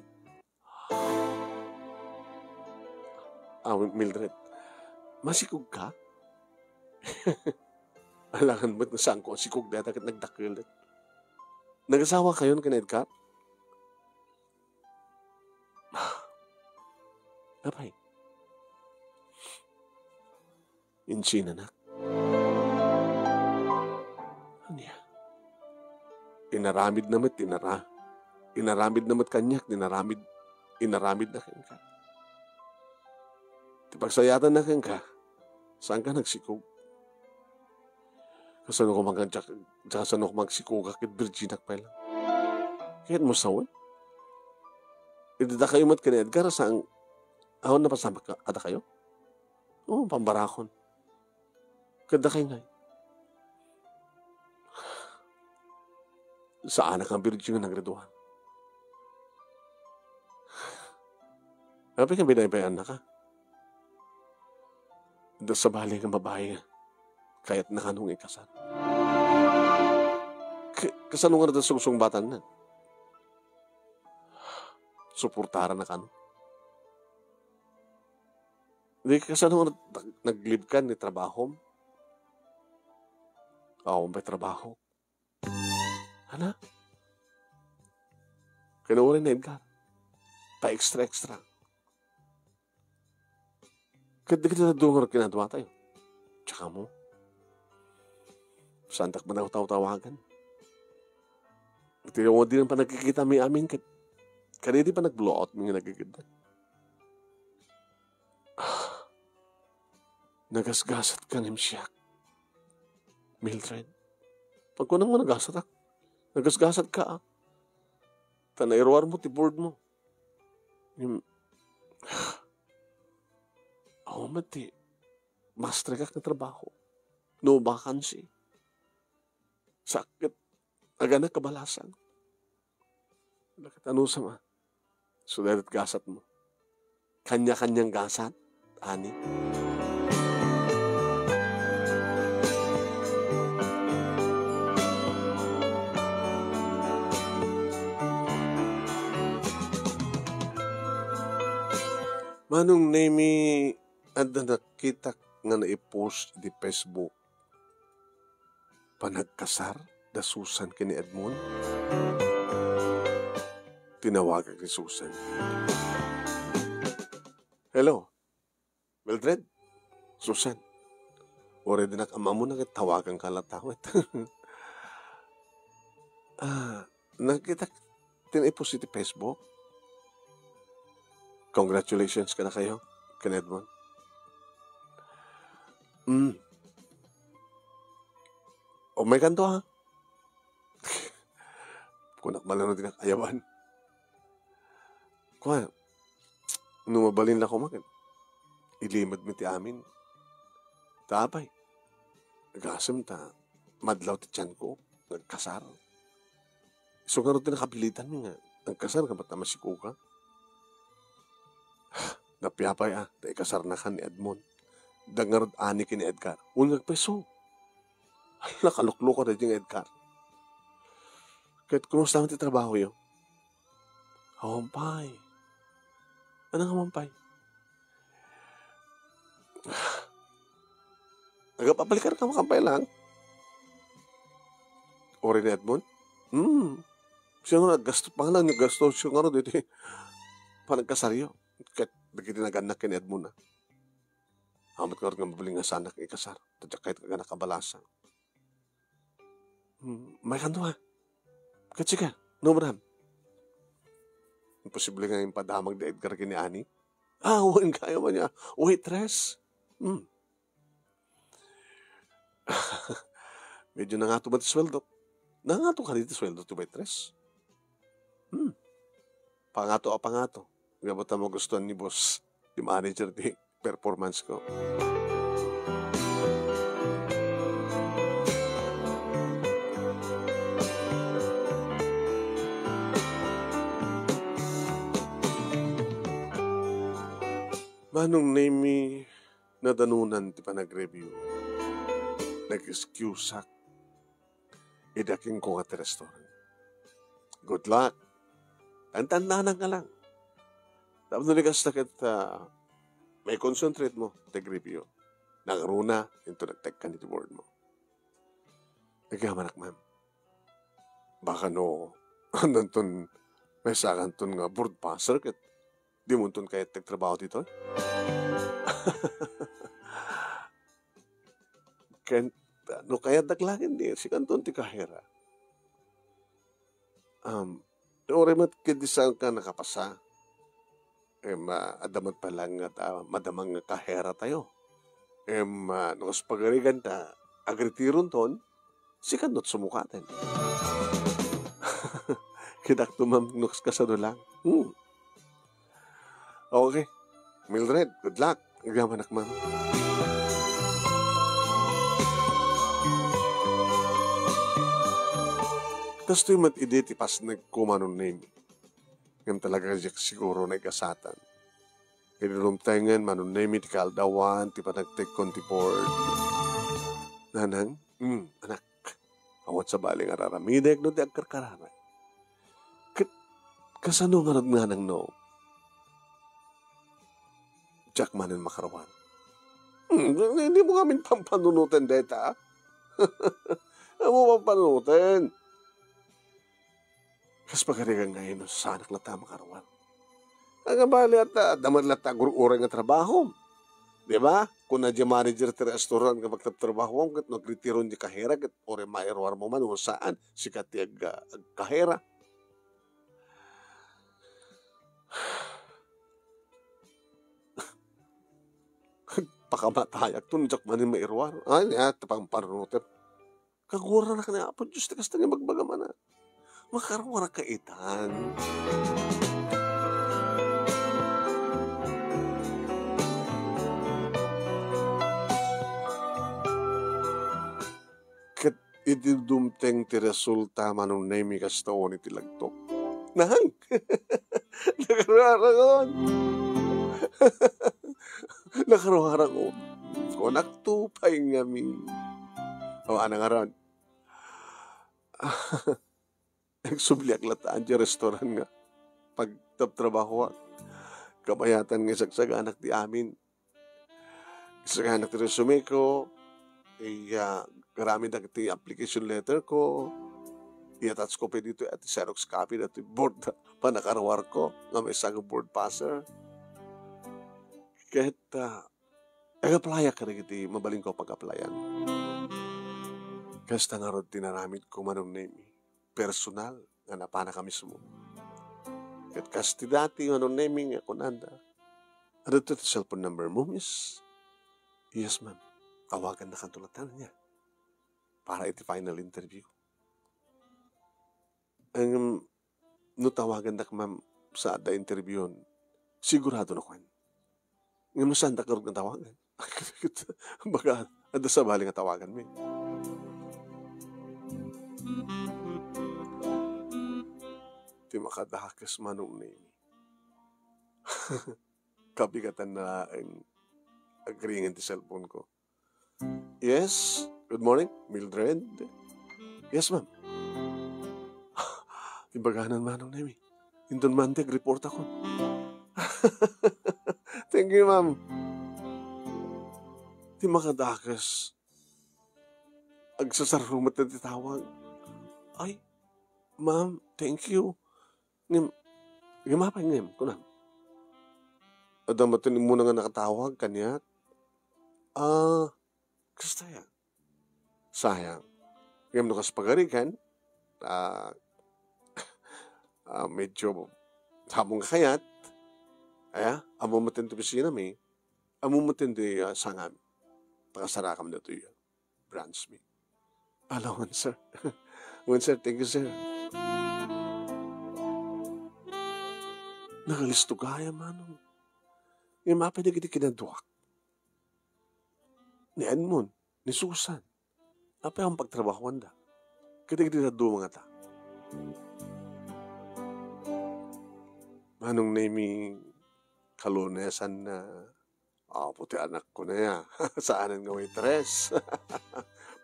Ah, Mildred, masikog ka? Alangan met nga saanko a sikog dayta ket nagdakkel. Nagasawa kayon ken Edgar? Apay. Insinanak. Ania? Inaramidna met ti inara-, inaramidna met kaniak ti inaramid, inaramidna kenka. Ti pagsayatanna kenka, saanka nagsikog. Kasano koma nga diak, kasano koma agsikogak ket virginak pay lang? Kayatmo sawen? Iti dakayo met ken Edgar, saan, awan napasamak ka-, kadakayo? Oo, pambarakon. Ket dakay ngay? Saanak nga virgin nga nagriduan. Apay nga binaybay-annaka? Adda sabali nga babai nga kayatna kano nga ikasar. Ka-, kasano nga adda sungsungbatanna? Suportaranna kano? Di kasano nga nag-, nag-leave ka ni trabahom? Awan pay trabaho. Ana? Ken uray ni Edgar. Pa-extra-extra. Ket dagiti dadduma nga kinaduatayo. Tsaka mo. Saandak man a tawtawagan. Iti waddi nga panagkikitami amin ket kadaydi panag-blowoutmi nga nagigidda. Nagasgasatkan siak, Mildred. Pagkunam nga nagasatak, nagasgasatka, a. Ta nairuarmo ti boardmo. Ngem, awan met ti mastrekak nga trabaho. No vacancy. Sakit. Aganak kabalasan. Dakit anusam, a. Sudadat gasatmo. Kanya-kanyang gasat, ani. Manong Nemi, adda nakitak nga naipost iti Facebook. Panagkasar da Susan ken ni Edmond? Tinawagak ni Susan. Hello, Mildred? Susan, uray dinak am-ammona ket tawaganka latta met. Ah, nakitak ti naipost iti Facebook. Congratulations kadakayo, ken Edmond. Mm. Umaykanto, ha? Kunak man la no dinak ayaban. Kua, no mabalin la koma ket ilimedmi ti amin. Ta apay, gasem ta madlaw ti tianko nga agkasar. Isu ngarud ti nakapilitanmi nga agkasar nga batta masikoka. Napay a, ta ikasarnakan ni Edmond. Da ngarud ani ken ni Edgar. Wen nga agpayso. Ay, nakalukluka daydi nga Edgar. Ket kumusta met ti trabahoyo? Awan pay. Ano nga man pay? Agap-apalikar ka, makampay lang. Uray ni Edmond? Hmm. Siya nga naggasto, pangalan nga gasto, siya nga ron, iti panagkasaryo. Ket dagiti nagannak ken Edmond, a. Amat nga ron nga mabalin nga saanak nga ikasar. Ta diak kayat nga aganak a balasang. Hmm, maykanto, a. Ket sika, no, madam? Imposible nga impadamag ni Edgar ken ni Annie. Ah, wen, kaya man niya. Waitress. Hmm. Medyo nangato man ti sueldo. Nangato kadi ti sueldo ti waitress? Hmm. Pangato a pangato. Nga ba ta magustuhan ni boss, ti manager ti performance ko. Manong Nemi, nadanonan ti panag-review. Nag-excuseak. Idi kenko nga ti restaurant. Good luck. Tantannanan ka lang. Tapno ni kasta ket, ah, may concentrate mo, tag-review. Nangruna, into nagtekkan iti board mo. Agamanak, ma'am. Baka no, ananton, may sakanton nga board passer ket di mo ton kayat tagtrabaho dito? Ken, no kayat daglagen di, sikanton ti kahera. Um, uray met ket di saan ka nakapasa. Em, ah, adda met pay laeng nga ta-, madama nga kahera tayo. Em, ah, no kas pagarigan ta, agretiron ton, sikan no sumukaten. Kidak to, ma'am, no kas kasano lang. Hmm. Okay. Mildred, good luck. Agamanak, ma'am. Kastoy met idi ti pasnekko, Manong Nemi. Ngem talaga diak siguro naigasatan. Idi rumtengen, Manong Nemi, ti kaaldawan ti panagtekkon ti board. Nanang? Hmm, anak. Awan sabali nga ar-aramidek no di agkarkararag. Ket kasano ngarud, nanang, no diak manen makaruar? Hmm, di, di mo ngamin pampanunoten dayta, a? Di mo pampanunoten. Kas pagarigan nga ino, saanak latta a makaruar. Agabali, adda, adda met latta agur-uray nga trabahom. Di ba? Kuna diay manager ti restaurant nga pagtrabtrabahuam, ket no agritiro diay kahera, ket uray mairuarmo man, no saan, sika ti ag-, agkahera. Pakamatayakto, no diak manen mairuar. Ay, niya, ti pamparnutem. Kaguranak ni Apo Dios ti kasta nga ibagbagam, anak. Makaruarka itan. Ket idi dumteng ti resulta, Manong Nemi, kasta unay ti lagtok. Nang! Nakaruarakon! Nakaruarakon. Kunakto pay ngamin. O, ano nga ron? Agsubliak latta diay restaurant nga pagtrabtrabahuak. Kabayatan nga isagsaganak ti amin. Isagsaganak ti resume ko, iya, aramidek ti application letter ko, i-attach ko pay ditoy, at xerox copy ditoy board, pannakaruar ko, nga maysa nga board passer. Ket, ah, ag-applyak kadagiti mabalinko a pag-applyan. Kasta ngarud ti naramidko, Manong Nemi. Personal nga napanak a mismo. Ket kas ti dati, Manong Nemi, nga kunada, "Adda ti cellphone number mo, miss?" "Yes, ma'am." "Tawagannakanto latta niya para iti final interview." Ngem no tawagannak, ma'am, sa adda interviewon, sigurado no kuen. Ngem no saandak ngarud nga tawagan? Baka adda sabali nga tawaganmi. Ti makadakes, Manong Nemi. Kabigatan na laeng agringen ti cellphone ko. "Yes, good morning, Mildred." "Yes, ma'am." Ibaganan, Manong Nemi. Inton Monday, agreportakon. "Thank you, ma'am." Ti makadakes, agsasarrumit ti tawag. "Ay, ma'am, thank you. Ngem, ngem apay ngem?" kunam. "Adda met ti immuna nga nakatawag kaniak." "Ah, kasta aya?" "Sayang. Ngem no kas pagarigan, ah, ah, medyo ammom nga kayat, aya, ammom met ti opisinami, ammom met ti, ah, sangam. Pakasarakam ditoy, ah, branch mi." "Ala, wen, sir." "Wen, sir. Thank you, sir." Nakalisto gayam, Manong. Ngem apay dagiti kinaduak? Ni Edmond, ni Susan. Apay a pagtrabahuanda? Kadagiti dadduma ngata? Manong Nemi, kalunesanna. Apo ti anakko na ya. Saanen nga waitress.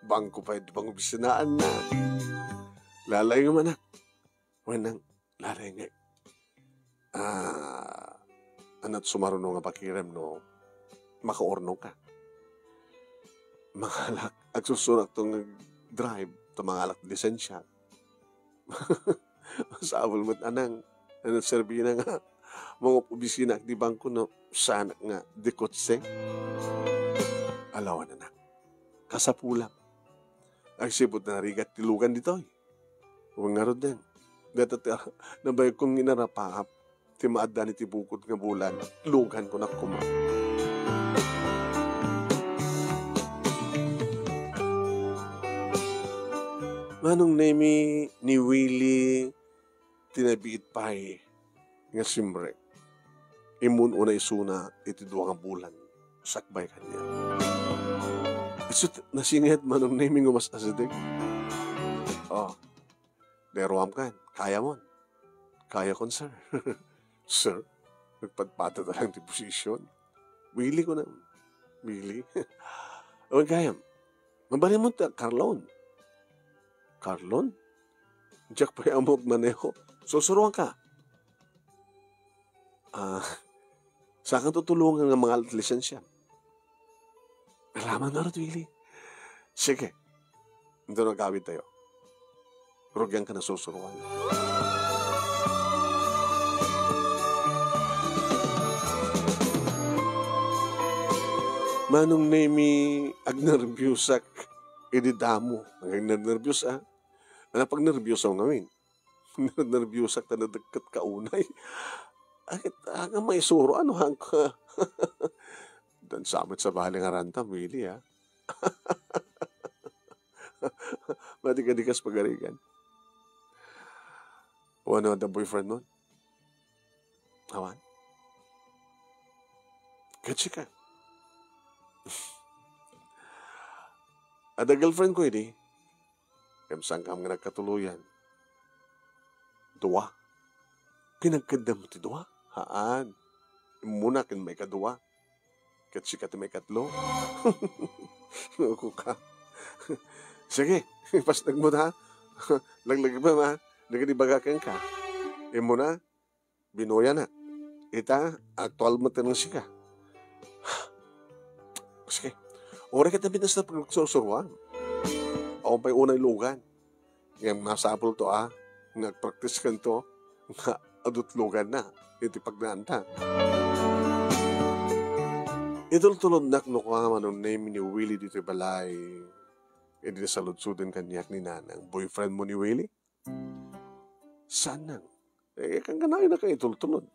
Bangko pay ti pangobisinaanna. Lalayngem, anak. Wen, nang, lalayngem. Ah, ania ti sumaruno nga pakirem no makaurnongka? Mangalak, agsursurakto nga drive, ta mangalak ti lisensia. Masapul met, anang, ania ti serbina nga mangob-obisinaak iti bangko no saanak nga dikotse? Ala wen, anak. Kasapulam. Agsipud narigat ti lugan ditoy. Wen ngaruden, dayta ti nabayagko nga inarapaap ti maaddan iti bukod nga bulan, luganko na koma. Manong Nemi, ni Willie, ti nabiit pay nga simrek. Immun-una isuna iti dua nga bulan sakbay kaniak. Isu t-, nasinged, Manong Nemi, nga mas asideg. Oh, deruam kan, kayamon. Kayakon, sir. Sir, nagpadpadata lang ti position. Willie, kunam. Willie. Wen, kayam. Mabalinmo ti Carlon. Carlon? Diak pay ammo agmaneho. Sursuroanka. Ah, saankan tutulongan nga mangalak ti lisensia? Ala man ngarud, Willie. Sige. Inton agawidtayo. Rugianka na sursuroan. Manong Nemi, agnerbiusak idi damo. Agnerbius, a? Ano pagnerbiusom ngamin? Nerbiusak ta nadekket ka unay. Ay, aga maisuro, ano hangka? Dan sa met sa bali nga ranta, Willie, a? Madi ka di kas pagarigan. O ano, adda boyfriend mo? Awan? Ket sika? Adda girlfriend ko idi. Ngem saankam nga nagkatuloyan. Dua. Kinagkaddam ti dua? Haan. Immuna ken maikadua. Ket sika ti maikatlo. Uko ka. Sige, ipasnag mo ta. Laglagipem, a. Dagiti ibaga kenka. Immuna, binuyanak. Ita, aktual met ti nangsika. Sige. Uray ket nabinas na pagsursuruan. Awan pay unay lugan. Ngem masapulto, a, nga agpraktiskanto nga adu ti luganna iti pagnaanta. Itultulodnak no kua, Manong Nemi, ni Willie ditoy balay idi nasaludsoden kaniak ni Nanang. Boyfriend mo ni Willie? Saan nang? Eh, kangkanayon a kayo itultulod.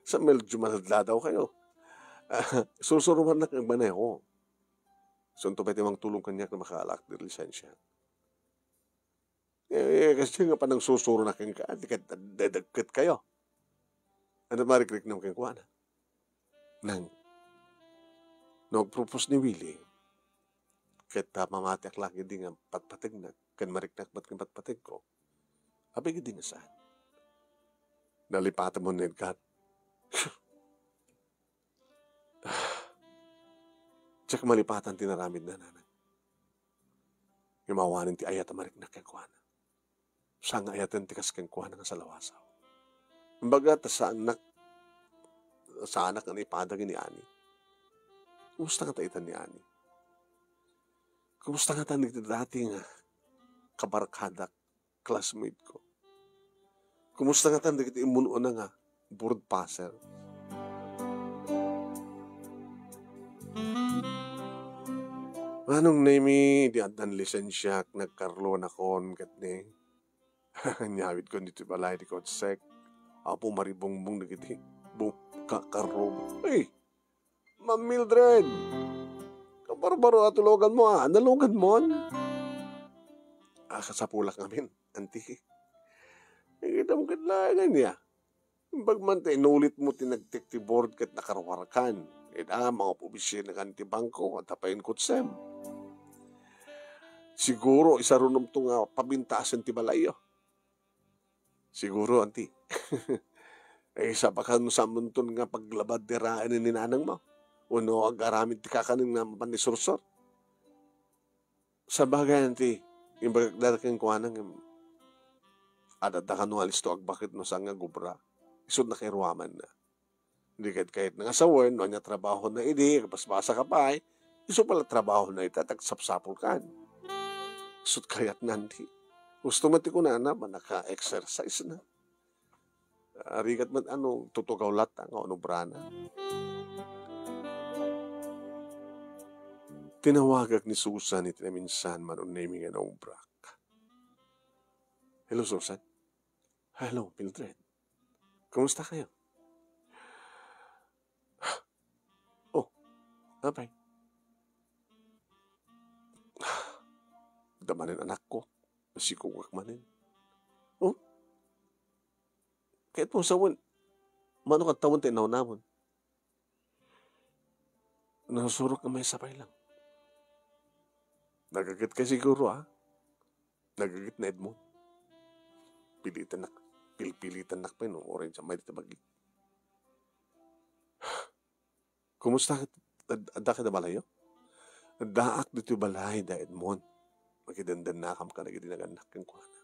Sa medyo maladladaw kayo. Sursuruannak nga agmaneho. Isunto pay ti mangtulong kaniak no makaalak ti lisensia. Eh, kasi nga panangsusuronak kenka, di ket dadagket kayo. Ano marikriknam kenkuana? Nang, no agpropose ni Willie, ket, a, mamatiak la idi nga patpategna, ken mariknak met nga patpategko, apay idi nga saan? Nalipatan mo ni Edgar. Diak malipatan ti naramidna, Nanang. Ngem awanen ti ayat a mariknak kenkuana. Saan nga ayaten ti kas kenkuana nga salawasaw. Kumbaga, ta saannak, saanak nga naipadag ni Ani. Kumusta ngata itan ni Ani? Kumusta ngata dagiti dati nga kabarkadak, classmate ko? Kumusta ngata dagiti immun-una nga board passer? Manong Nemi, idi addan lisensiak, nagkarlonakon ket ni, inyawidkon ditoy balay ti kotsek. Apo, maribungbong dagiti bu-, ka-, karro. Ay! Ma'am Mildred! Kabarbaro a ti luganmo, a. Naluganmon? A, kasapulak ngamin, anti. Nakita mo ket laeng ania. Imbag man ta inulitmo ti nagtik ti board ket nakaruarkan. Ita, mangup-obisinakan ti bangko, adda pay kotsem. Siguro, isarunomto nga pabintasen ti balayyo. Siguro, anti. Eh, sapa kano sa munton nga paglabad ti raen ni nanangmo? Wenno ag-aramid ti kakanen nga mapan isursor? Sabagay, anti, imbagak dada kenkuana ngem, ad-adda kano nga listo agbaket no saan nga agubra. Isut' nakairuamanna. Di ket kayatna nga sawen no ania trabahona idi, agpaspasak pay, isu pay la trabahona ita, ta agsapsapulkan. Isut' kayatna, anti. Gusto met ti kunana, mannaka-exercise na. Ah, rigat met ano, tutugaw latta nga unubrana. Tinawagak ni Susan iti naminsan, Manong Nemi, nga naubrak. Hello, Susan. Hello, Mildred. Kumusta kayo? Oh, apay? Adda manen anakko. Nasikogak manen. Oh? Kayatmo sawen, mano ket tawen ti inawnamon? Nasurok nga maysa pay lang. Nagaget ka siguro, a? Nagaget na Edmond. Pilitannak, pilpilitannak pay no, orange ang may dita bagi. Kumusta ket ad-, adda kada balayyo? Addaak ditoy balay da Edmond. Makidendennakam kadagiti nagannak kenkuana.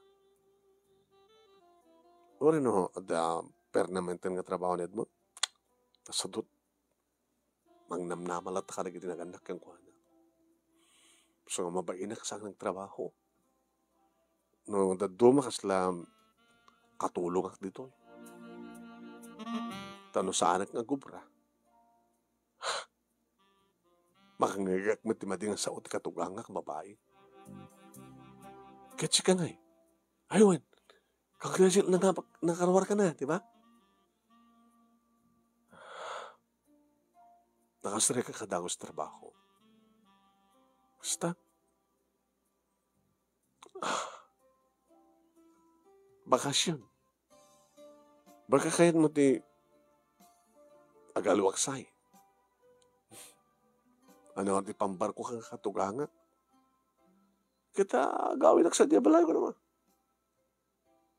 Uray no, adda permanenten nga trabaho ni Edmond. Kasadot. Mangnamnama latta kadagiti nagannak kenkuana. So nga mabainak sa nagtrabaho. No dadduma kasla katulongak ditoy. Ta no saanak nga agubra, Makangegak met ti madi nga sao ti katugangak a babai. Ket sika ngay. Ay, wen. Congratulate na nga, nakaruarka na, di ba? Nakasareka ka dagus trabaho. Basta, bakasyon. Baka kayat mo ti agaliwaksay. Ano ti pambarko kang katugangak? Kita agawid ak sa diay balay ko naman.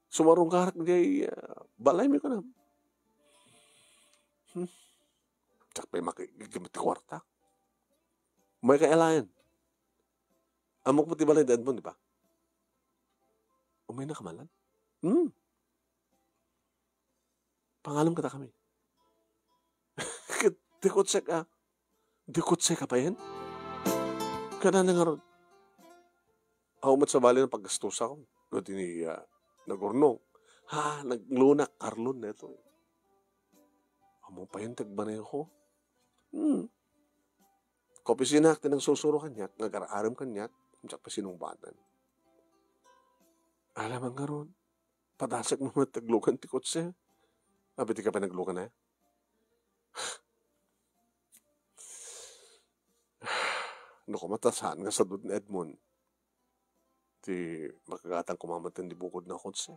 Sumarungkarak diay, ah, balay mi ko naman. Hmm. Diak pay makigamit ti kuarta. May kailayan. Ammok met ti balay da Edmond, di ba? Umayna ka man lan? Hmm. Pangalem kadakami. Ket ti kotsek a, ti kotsek a payen? Kada na ngarud. Aw met sabali nga paggastusak no ti, ah, nagurnong. Ha, naglunak, karlon neto. Ammom payen ti agmaneho. Hmm. Kaopisinak ti nagsusuro kaniak, nga agar-arem kaniak, diak pay sinungbaten. Ala man ngarud, padasek mo met ti aglugan ti kotse. Abi ti ka pay naglugan, eh? No koma ta saan nga sadut ni Edmond ti makagatang koma met ti bukod na kotse.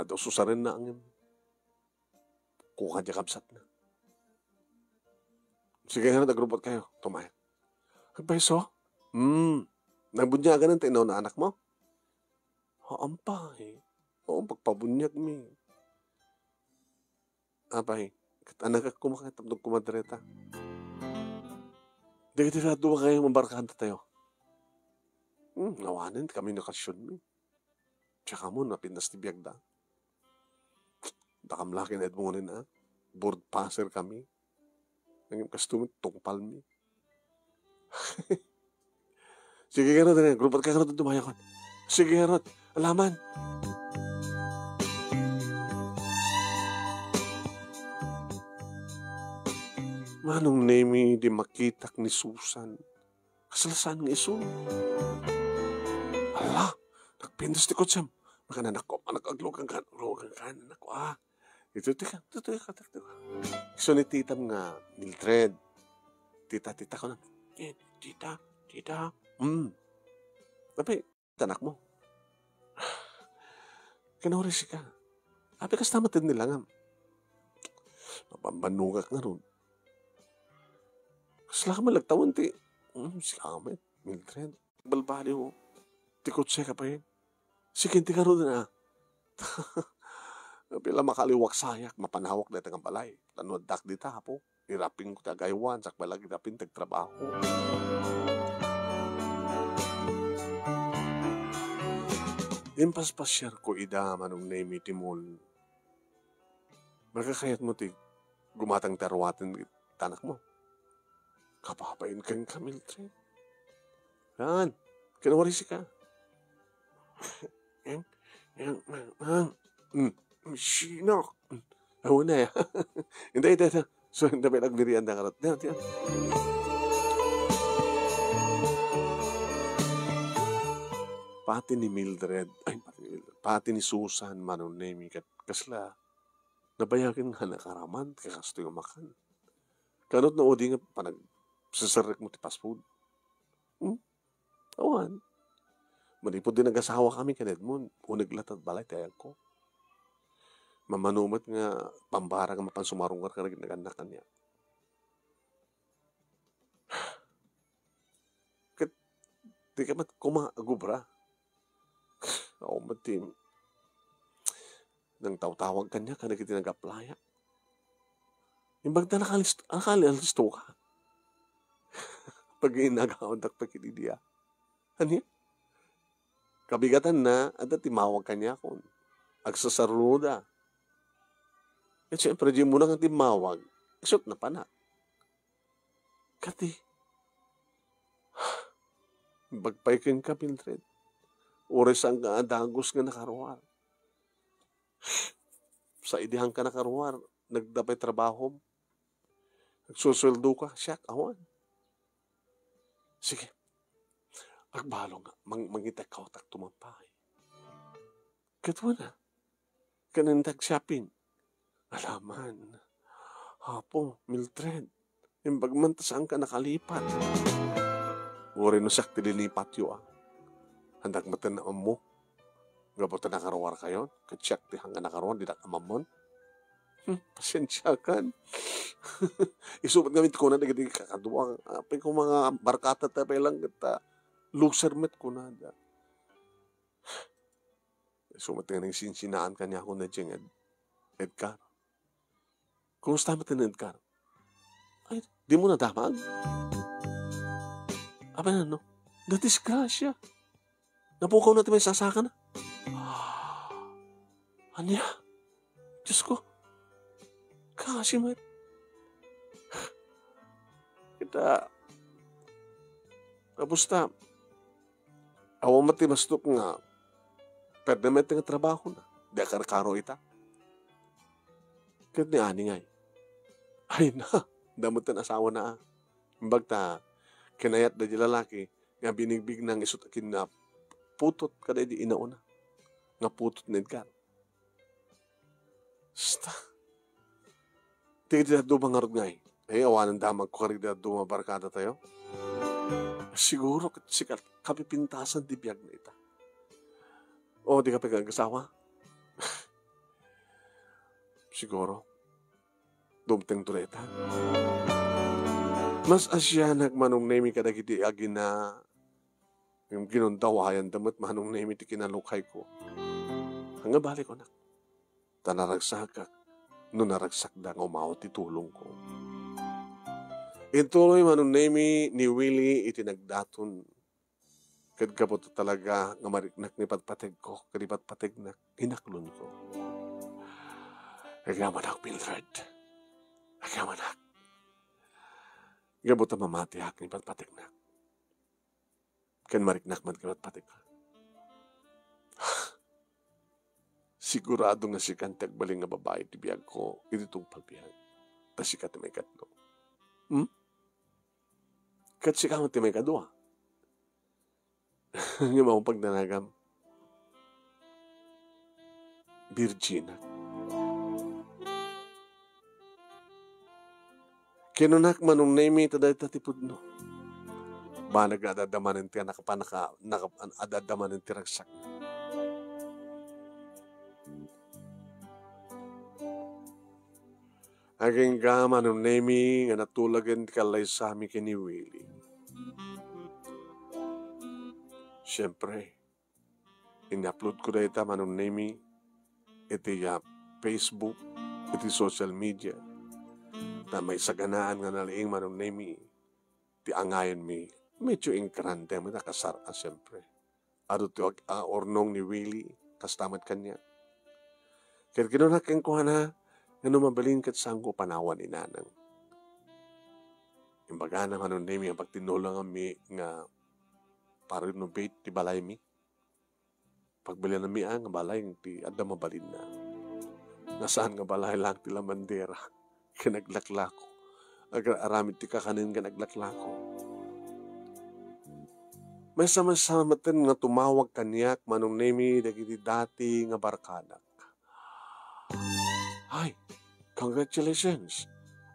Adu susarenna ngem kuan ti kabsatna. Sige nga, nagrubot kayo. Tumayan. Agpayso? Hmm. Nagbunyagan ti inaw na anak mo? Haan pay. Oo, pagpabuniag mi. Apay, ket anagak koma ket tapno kumadreta. Dagiti dua kayo, mabarkada tayo. Hmm, awanen ti komunikasion mi. Tsaka mo, napintas ti biagda. Dakam lakin Edmond, ah. Board passer kami. Ngem kastoy met tungpal mi. Sige, garud, eh. Grupo ka, garud, dumayakon. Sige, garud. Alaman. Manong Nemi, di makitak ni Susan. Kasla saan nga isu. Ala, nagpintas ti kotsem. Makananakko, anak, aglugan kan, aglugan kan, anak ko, ah. Ito, tika, ito, tika, tika, tika. Isu ni titam nga, Mildred. Tita, tita ko na. Eh, tita, tita. Hmm. Tapi, anak mo. Kinaurisika. Apay kasta met ti nilangam. Napambanugak ngarud. Kasla ka malagtawan ti, mm, sika met, Mildred. Balbaliw. Ti kotse ka pay. Sige, ti ngarud na. Apay la makaliwaksayak, mapanawak dayta nga balay. Tano addak dita, apo. Iraping ko ti agaywan, sakbay la iraping ti agtrabaho. Impaspasiar ko ida, Manong Nemi, ti mall. Makakayat mo ti gumatang ti aruaten ti anak mo? Kapapain kenka, Mildred. Yan. Kinawarisi ka. Yang, yang, yang, yang. Hmm. Sinok. Awan na, ya. Hindi, hindi, hindi. So, hindi may nagmerienda ka rin. Yan, yan. Pati ni Mildred, ay, pati ni Mildred, pati ni Susan, Manong Nemi, kat-, kasla, nabayagen nga nakaraman, kakastoy nga makan. Kanot no udi nga panagseserrek mo ti fast food? Hmm? Awan. Manipud di nagasawa kami ken Edmond, uneg latta balay ti ayagko. Mamano met nga pambara nga mapan sumarungkar kadagiti nagannak kaniak. Ket di ka met koma agubra. Awan met ti nangtawtawag kaniak kadagiti nag-applyak. Imbag ta nakalist-, nakali-, alisto ka. Pag inagawan tak pag idiya. Ania? Kabigatanna, adda timmawag kaniakon. Agsasarunoda. Ket siyempre, di mo na nga timmawag. Isut na panak. Kadi, imbag pay kenka, Mildred. Uray saan nga a dagus nga nakaruar. Sa idi saan ka nakaruar, nagda pay trabahom. Agsusueldoka, siak, awan. Sige. Agbalo nga, mang-, mangitay ka, utak tumampay. Ket wen a, ken intag shopping. Alaman. Apo, Mildred, imbag man ta saanka nakalipat. Uray no siak ti linipatyo, a. Handak met nga ammo. Gapu ta nakaruarkayon, ket siak ti hanggan nakaruar, dinak amamon. Hmm, pasensiakan. Isu met ngamin ti kuna dagiti kakadua, apay ko, mga barkada ta pay lang ket, ah, loser met kunada. Isu met nga nangsinsinaan kaniak, kuna diay nga Ed-, Edgar. Kumusta met ni Edgar? Ay, dimo nadamag? Apay, ano? Nadisgrasya. Napukaw na ti maisasakana. Ania? Diyos ko. Kasi met. Kita, kapusta? Awan met ti mastok nga perde met nga trabahona. Di a karkaro ita. Ket ni Ani ngay? Ay na, damuten asawana, a. Imbag ta kinayatda di lalaki nga binigbig nang isu ti kinnaputot kada idi inauna. Nga putot ni Edgar. Sta. Ti, ti dadduma ngarud ngay. Ay, awanen damagko kadagiti dadduma barkada tayo. Siguro ket sika, kapipintasan ti biag na ita. O, di ka pay agassawa? Siguro. Dumtengto dayta. Mas asianak, Manong Nemi, kadagiti agina ngem ginundawayanda met, Manong Nemi, ti kinalukayko. Ania bale, kunak. Ta naragsakak no naragsakda nga umawat ti tulongko. Intuloy, Manong Nemi, ni Willie iti nagdaton. Ket gapu ta talaga nga mariknak ni patpategko ket ipatpategnak, inaklonko. Agyamanak, Mildred. Agyamanak. Gapu ta mamatiak ni patpategnak. Ken mariknak met ket patpategka. Sigurado nga sika ti agbalin nga babai ti biagko iti tungpal biag. Ta sika ti maikatlo. Hmm? Ket sika met ti maikadua. Ngem awan pagdanagam. Virgin. Kinunak, Manong Nemi, ta dayta ti pudno. Banag nga adda manen ti nakapanaka-, naka-, adda manen ti ragsak. Agingga, Manong Nemi, nga natulagen ti kallaysami ken ni Willie. Siempre, in-upload ko dayta, Manong Nemi, iti, ah, Facebook, iti social media. Ta maisaganaan nga nalaing, Manong Nemi, ti angayonmi. Medyo ingrande met a kasar-a, siempre. Adu ti ag-, a, urnong ni Willie, kasta met kaniak. Ket kinuna kenkuana nga no mabalin ket saanko panawan ni Nanang. Imbagana, Manong Nemi, a pagtinnulonganmi nga pa-renovate ti balaymi. Pagbalinanmi a nga balay ti adda mabalinna. Nga saan nga balay lang ti lamandera ken aglaklako. Agar-aramid ti kakanen ken aglaklako. Maysa-maysa metten nga tumawag kaniak, Manong Nemi, dagiti dati nga barkadak. Ay, congratulations!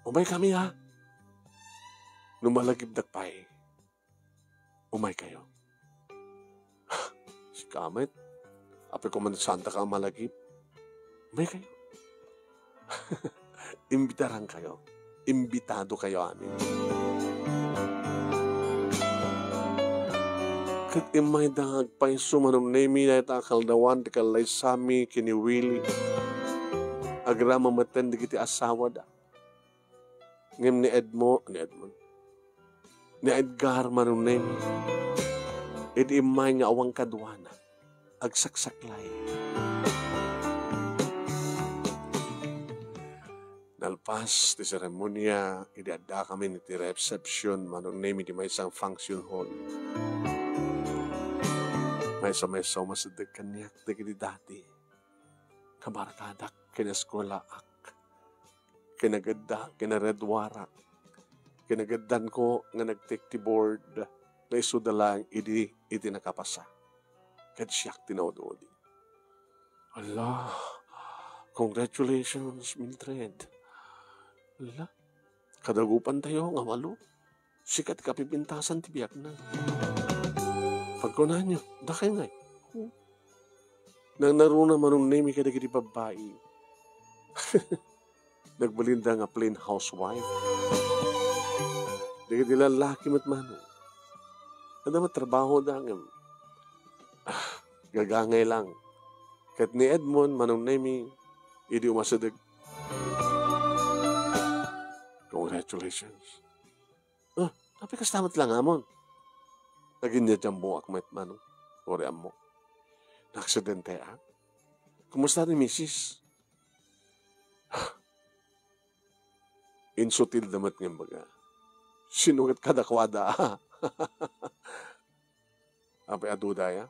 Umaykami, ha? No malagipdak pay, umaykayo. Sika met, apay ko man santa ka a malagip. Umaykayo. Imbitarankayo. Imbitadokayo amin. Ket immayda nga agpayso, Manong Nemi, dayta a kaldawan ti kallaysami ken ni Willie. Agrama metten dagiti asawada. Ngem ni Edmo-, ni Edmond, ni Edgar, Manong Nemi, idi immay nga awan kaduana, agsaksaklay. Nalpas ti seremonia, idi addakamin iti reception, Manong Nemi, ti maysa a function hall. Maysa-maysa a umasideg kaniak dagiti dati nga barkadak ken eskuelaak. Kinagedda, kinaredwara. Kinagaddanko nga nagtik ti board nga isuda laeng idi iti nakapasa. Ket siak ti naud-udi. Ala, congratulations, Mildred. Ala, kadagupantayo nga walo. Sika ti kapipintasan ti biagna. Pagkunanyo, dakay ngay. Nangnaruna Manong Nemi kadagiti babbai. Nagbalinda nga plain housewife. Dagiti lallaki met Manong. Adda met trabahoda ngem, ah, gagangay lang. Ket ni Edmond, Manong Nemi, idi umasideg. Congratulations. Ah, apay kasta met langamon? Naginjajammoak met Manong. Uray ammo. Naaksidente, ah? Kumusta ni misis? Insutilda met nga imbaga. Sino ket kadakuada? Apay a duda ya?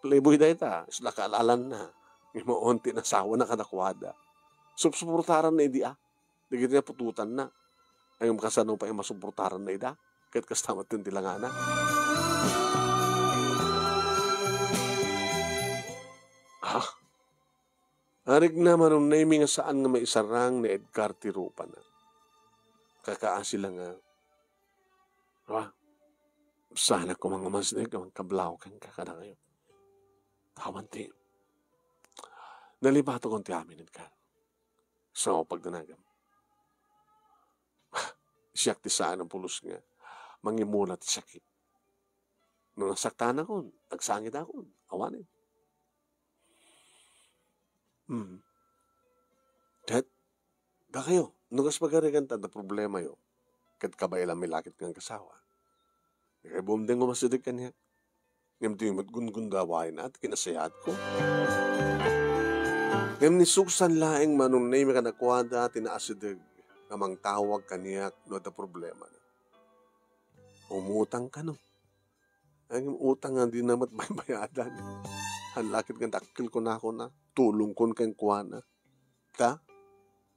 Playboy dayta, isla kaalalanna. Ngem ti nasawana kadakuada. Supsuportaranna idi a. Dagiti naputotanna. Ngem kasano pay masuportaranna ida? Ket kasta met ti langana. Ah, Arigna Manong Nemi nga saan nga maisarang ni Edgar ti rupana. Kakaasi la nga, "Wa, saan a koma nga umasideg, awan kablaw kenka kadakayo. Awan ti, nalipatakon ti amin, Edgar." So, pagdanagam. Siak ti saan a pulos nga mangimula ti sakit. No nasaktanakon, agsangitakon, awanen. Hmm. Ket, dakayo, no kas pagarigan ta adda problemayo, ket kabaelanmi la ket nga agkasawa. Dakayo bumdeng umasideg kaniak. Ngem diyo met gunggundawayna ti kinasayaatko. Ngem ni Susan laeng Manong Nemi kadakuada ti naasideg nga mangtawag kaniak no adda problemana. Umutang kano? Ngem utang nga dina met baybayadan. Haan la ket nga dakkel kunakona, tulongkon kenkuana. Ta,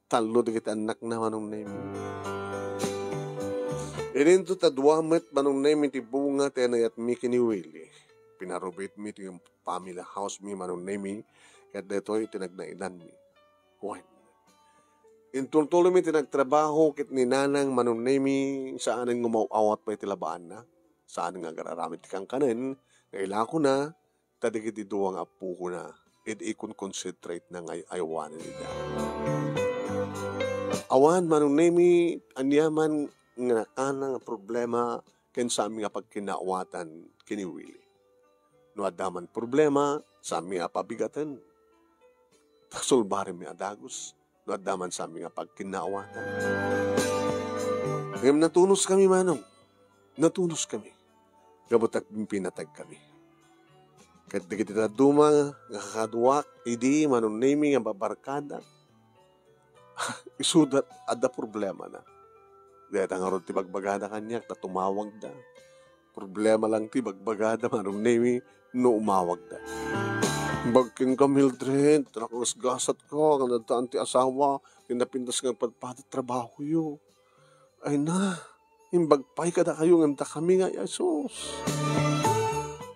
tallo dagiti annakna Manong Nemi. Idinto ta dua met Manong Nemi ti bunga ti anayatmi ken ni Willie. Pinarubitmi ti family house mi Manong Nemi, ket daytoy ti nagnaidanmi. Wen. Intultuloymi ti nagtrabaho ket ni Nanang Manong Nemi saanen nga umaw-awat pay ti labaanna. Saan nga agar-aramid ti kankanen nga ilakona, ta dagiti dua nga appokona, idi ikon concentrate na nga ay-aywanen ida. Awan Manong Nemi, aniaman nga nakana nga problema ken saanmi nga pagkinnaawatan ken ni Willie. No adda man problema, saanmi nga pabigaten. Tasulbarenmi a dagus. No adda man saanmi nga pagkinnaawatan. Ngem natunoskami, Manong. Natunoskami. Gapu ta pimpinatagkami. Ket dagiti dadduma nga kakaduak idi Manong Nemi nga babarkada, isuda adda problemana. Dayta ngarud ti bagbagada kaniak ta tumawagda. Problema lang ti bagbagada, Manong Nemi, no umawagda. Imbag kenka, Mildred, nagasgasatka, nga naddaan ti asawa, ken napintas nga agpadpada trabahoyo. Ay na, imbag pay kadakayo ngem dakami nga, ay sus.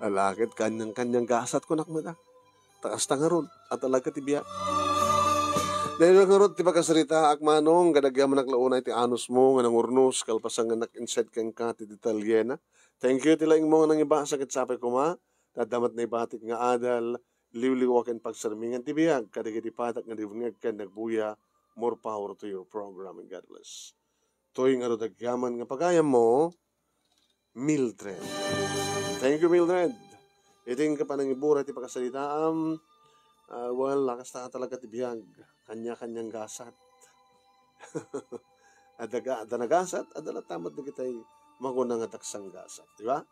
Ala ket kaniang-kaniang gasat, kunak met a. Ta kasta ngarud, a talaga ti biag. Daytoy ngarud ti pakasaritaak, Manong, kadagyaman la unay ti anusmo nga nangurnos, kalpasan nga nak-inside kenka ti detalyena. Thank you ti laingmo nga nangibasa ket sapay koma, ta adda met naibatik nga adal, liwliwa ken pagsarmingan ti biag, kadagiti patak nga dumngeg ken nagbuya. More power to your program and God bless. Toy ngarud agyaman nga pagayammo, Mildred. Thank you, Mildred. Iti nga panangibura ti pakasaritaam, ah, well, lakas ta talaga ti biag. Kanya-kanyang gasat. Adda ga-, adda nagasat, adda natamat dagitay makuna nga daksang gasat, di ba?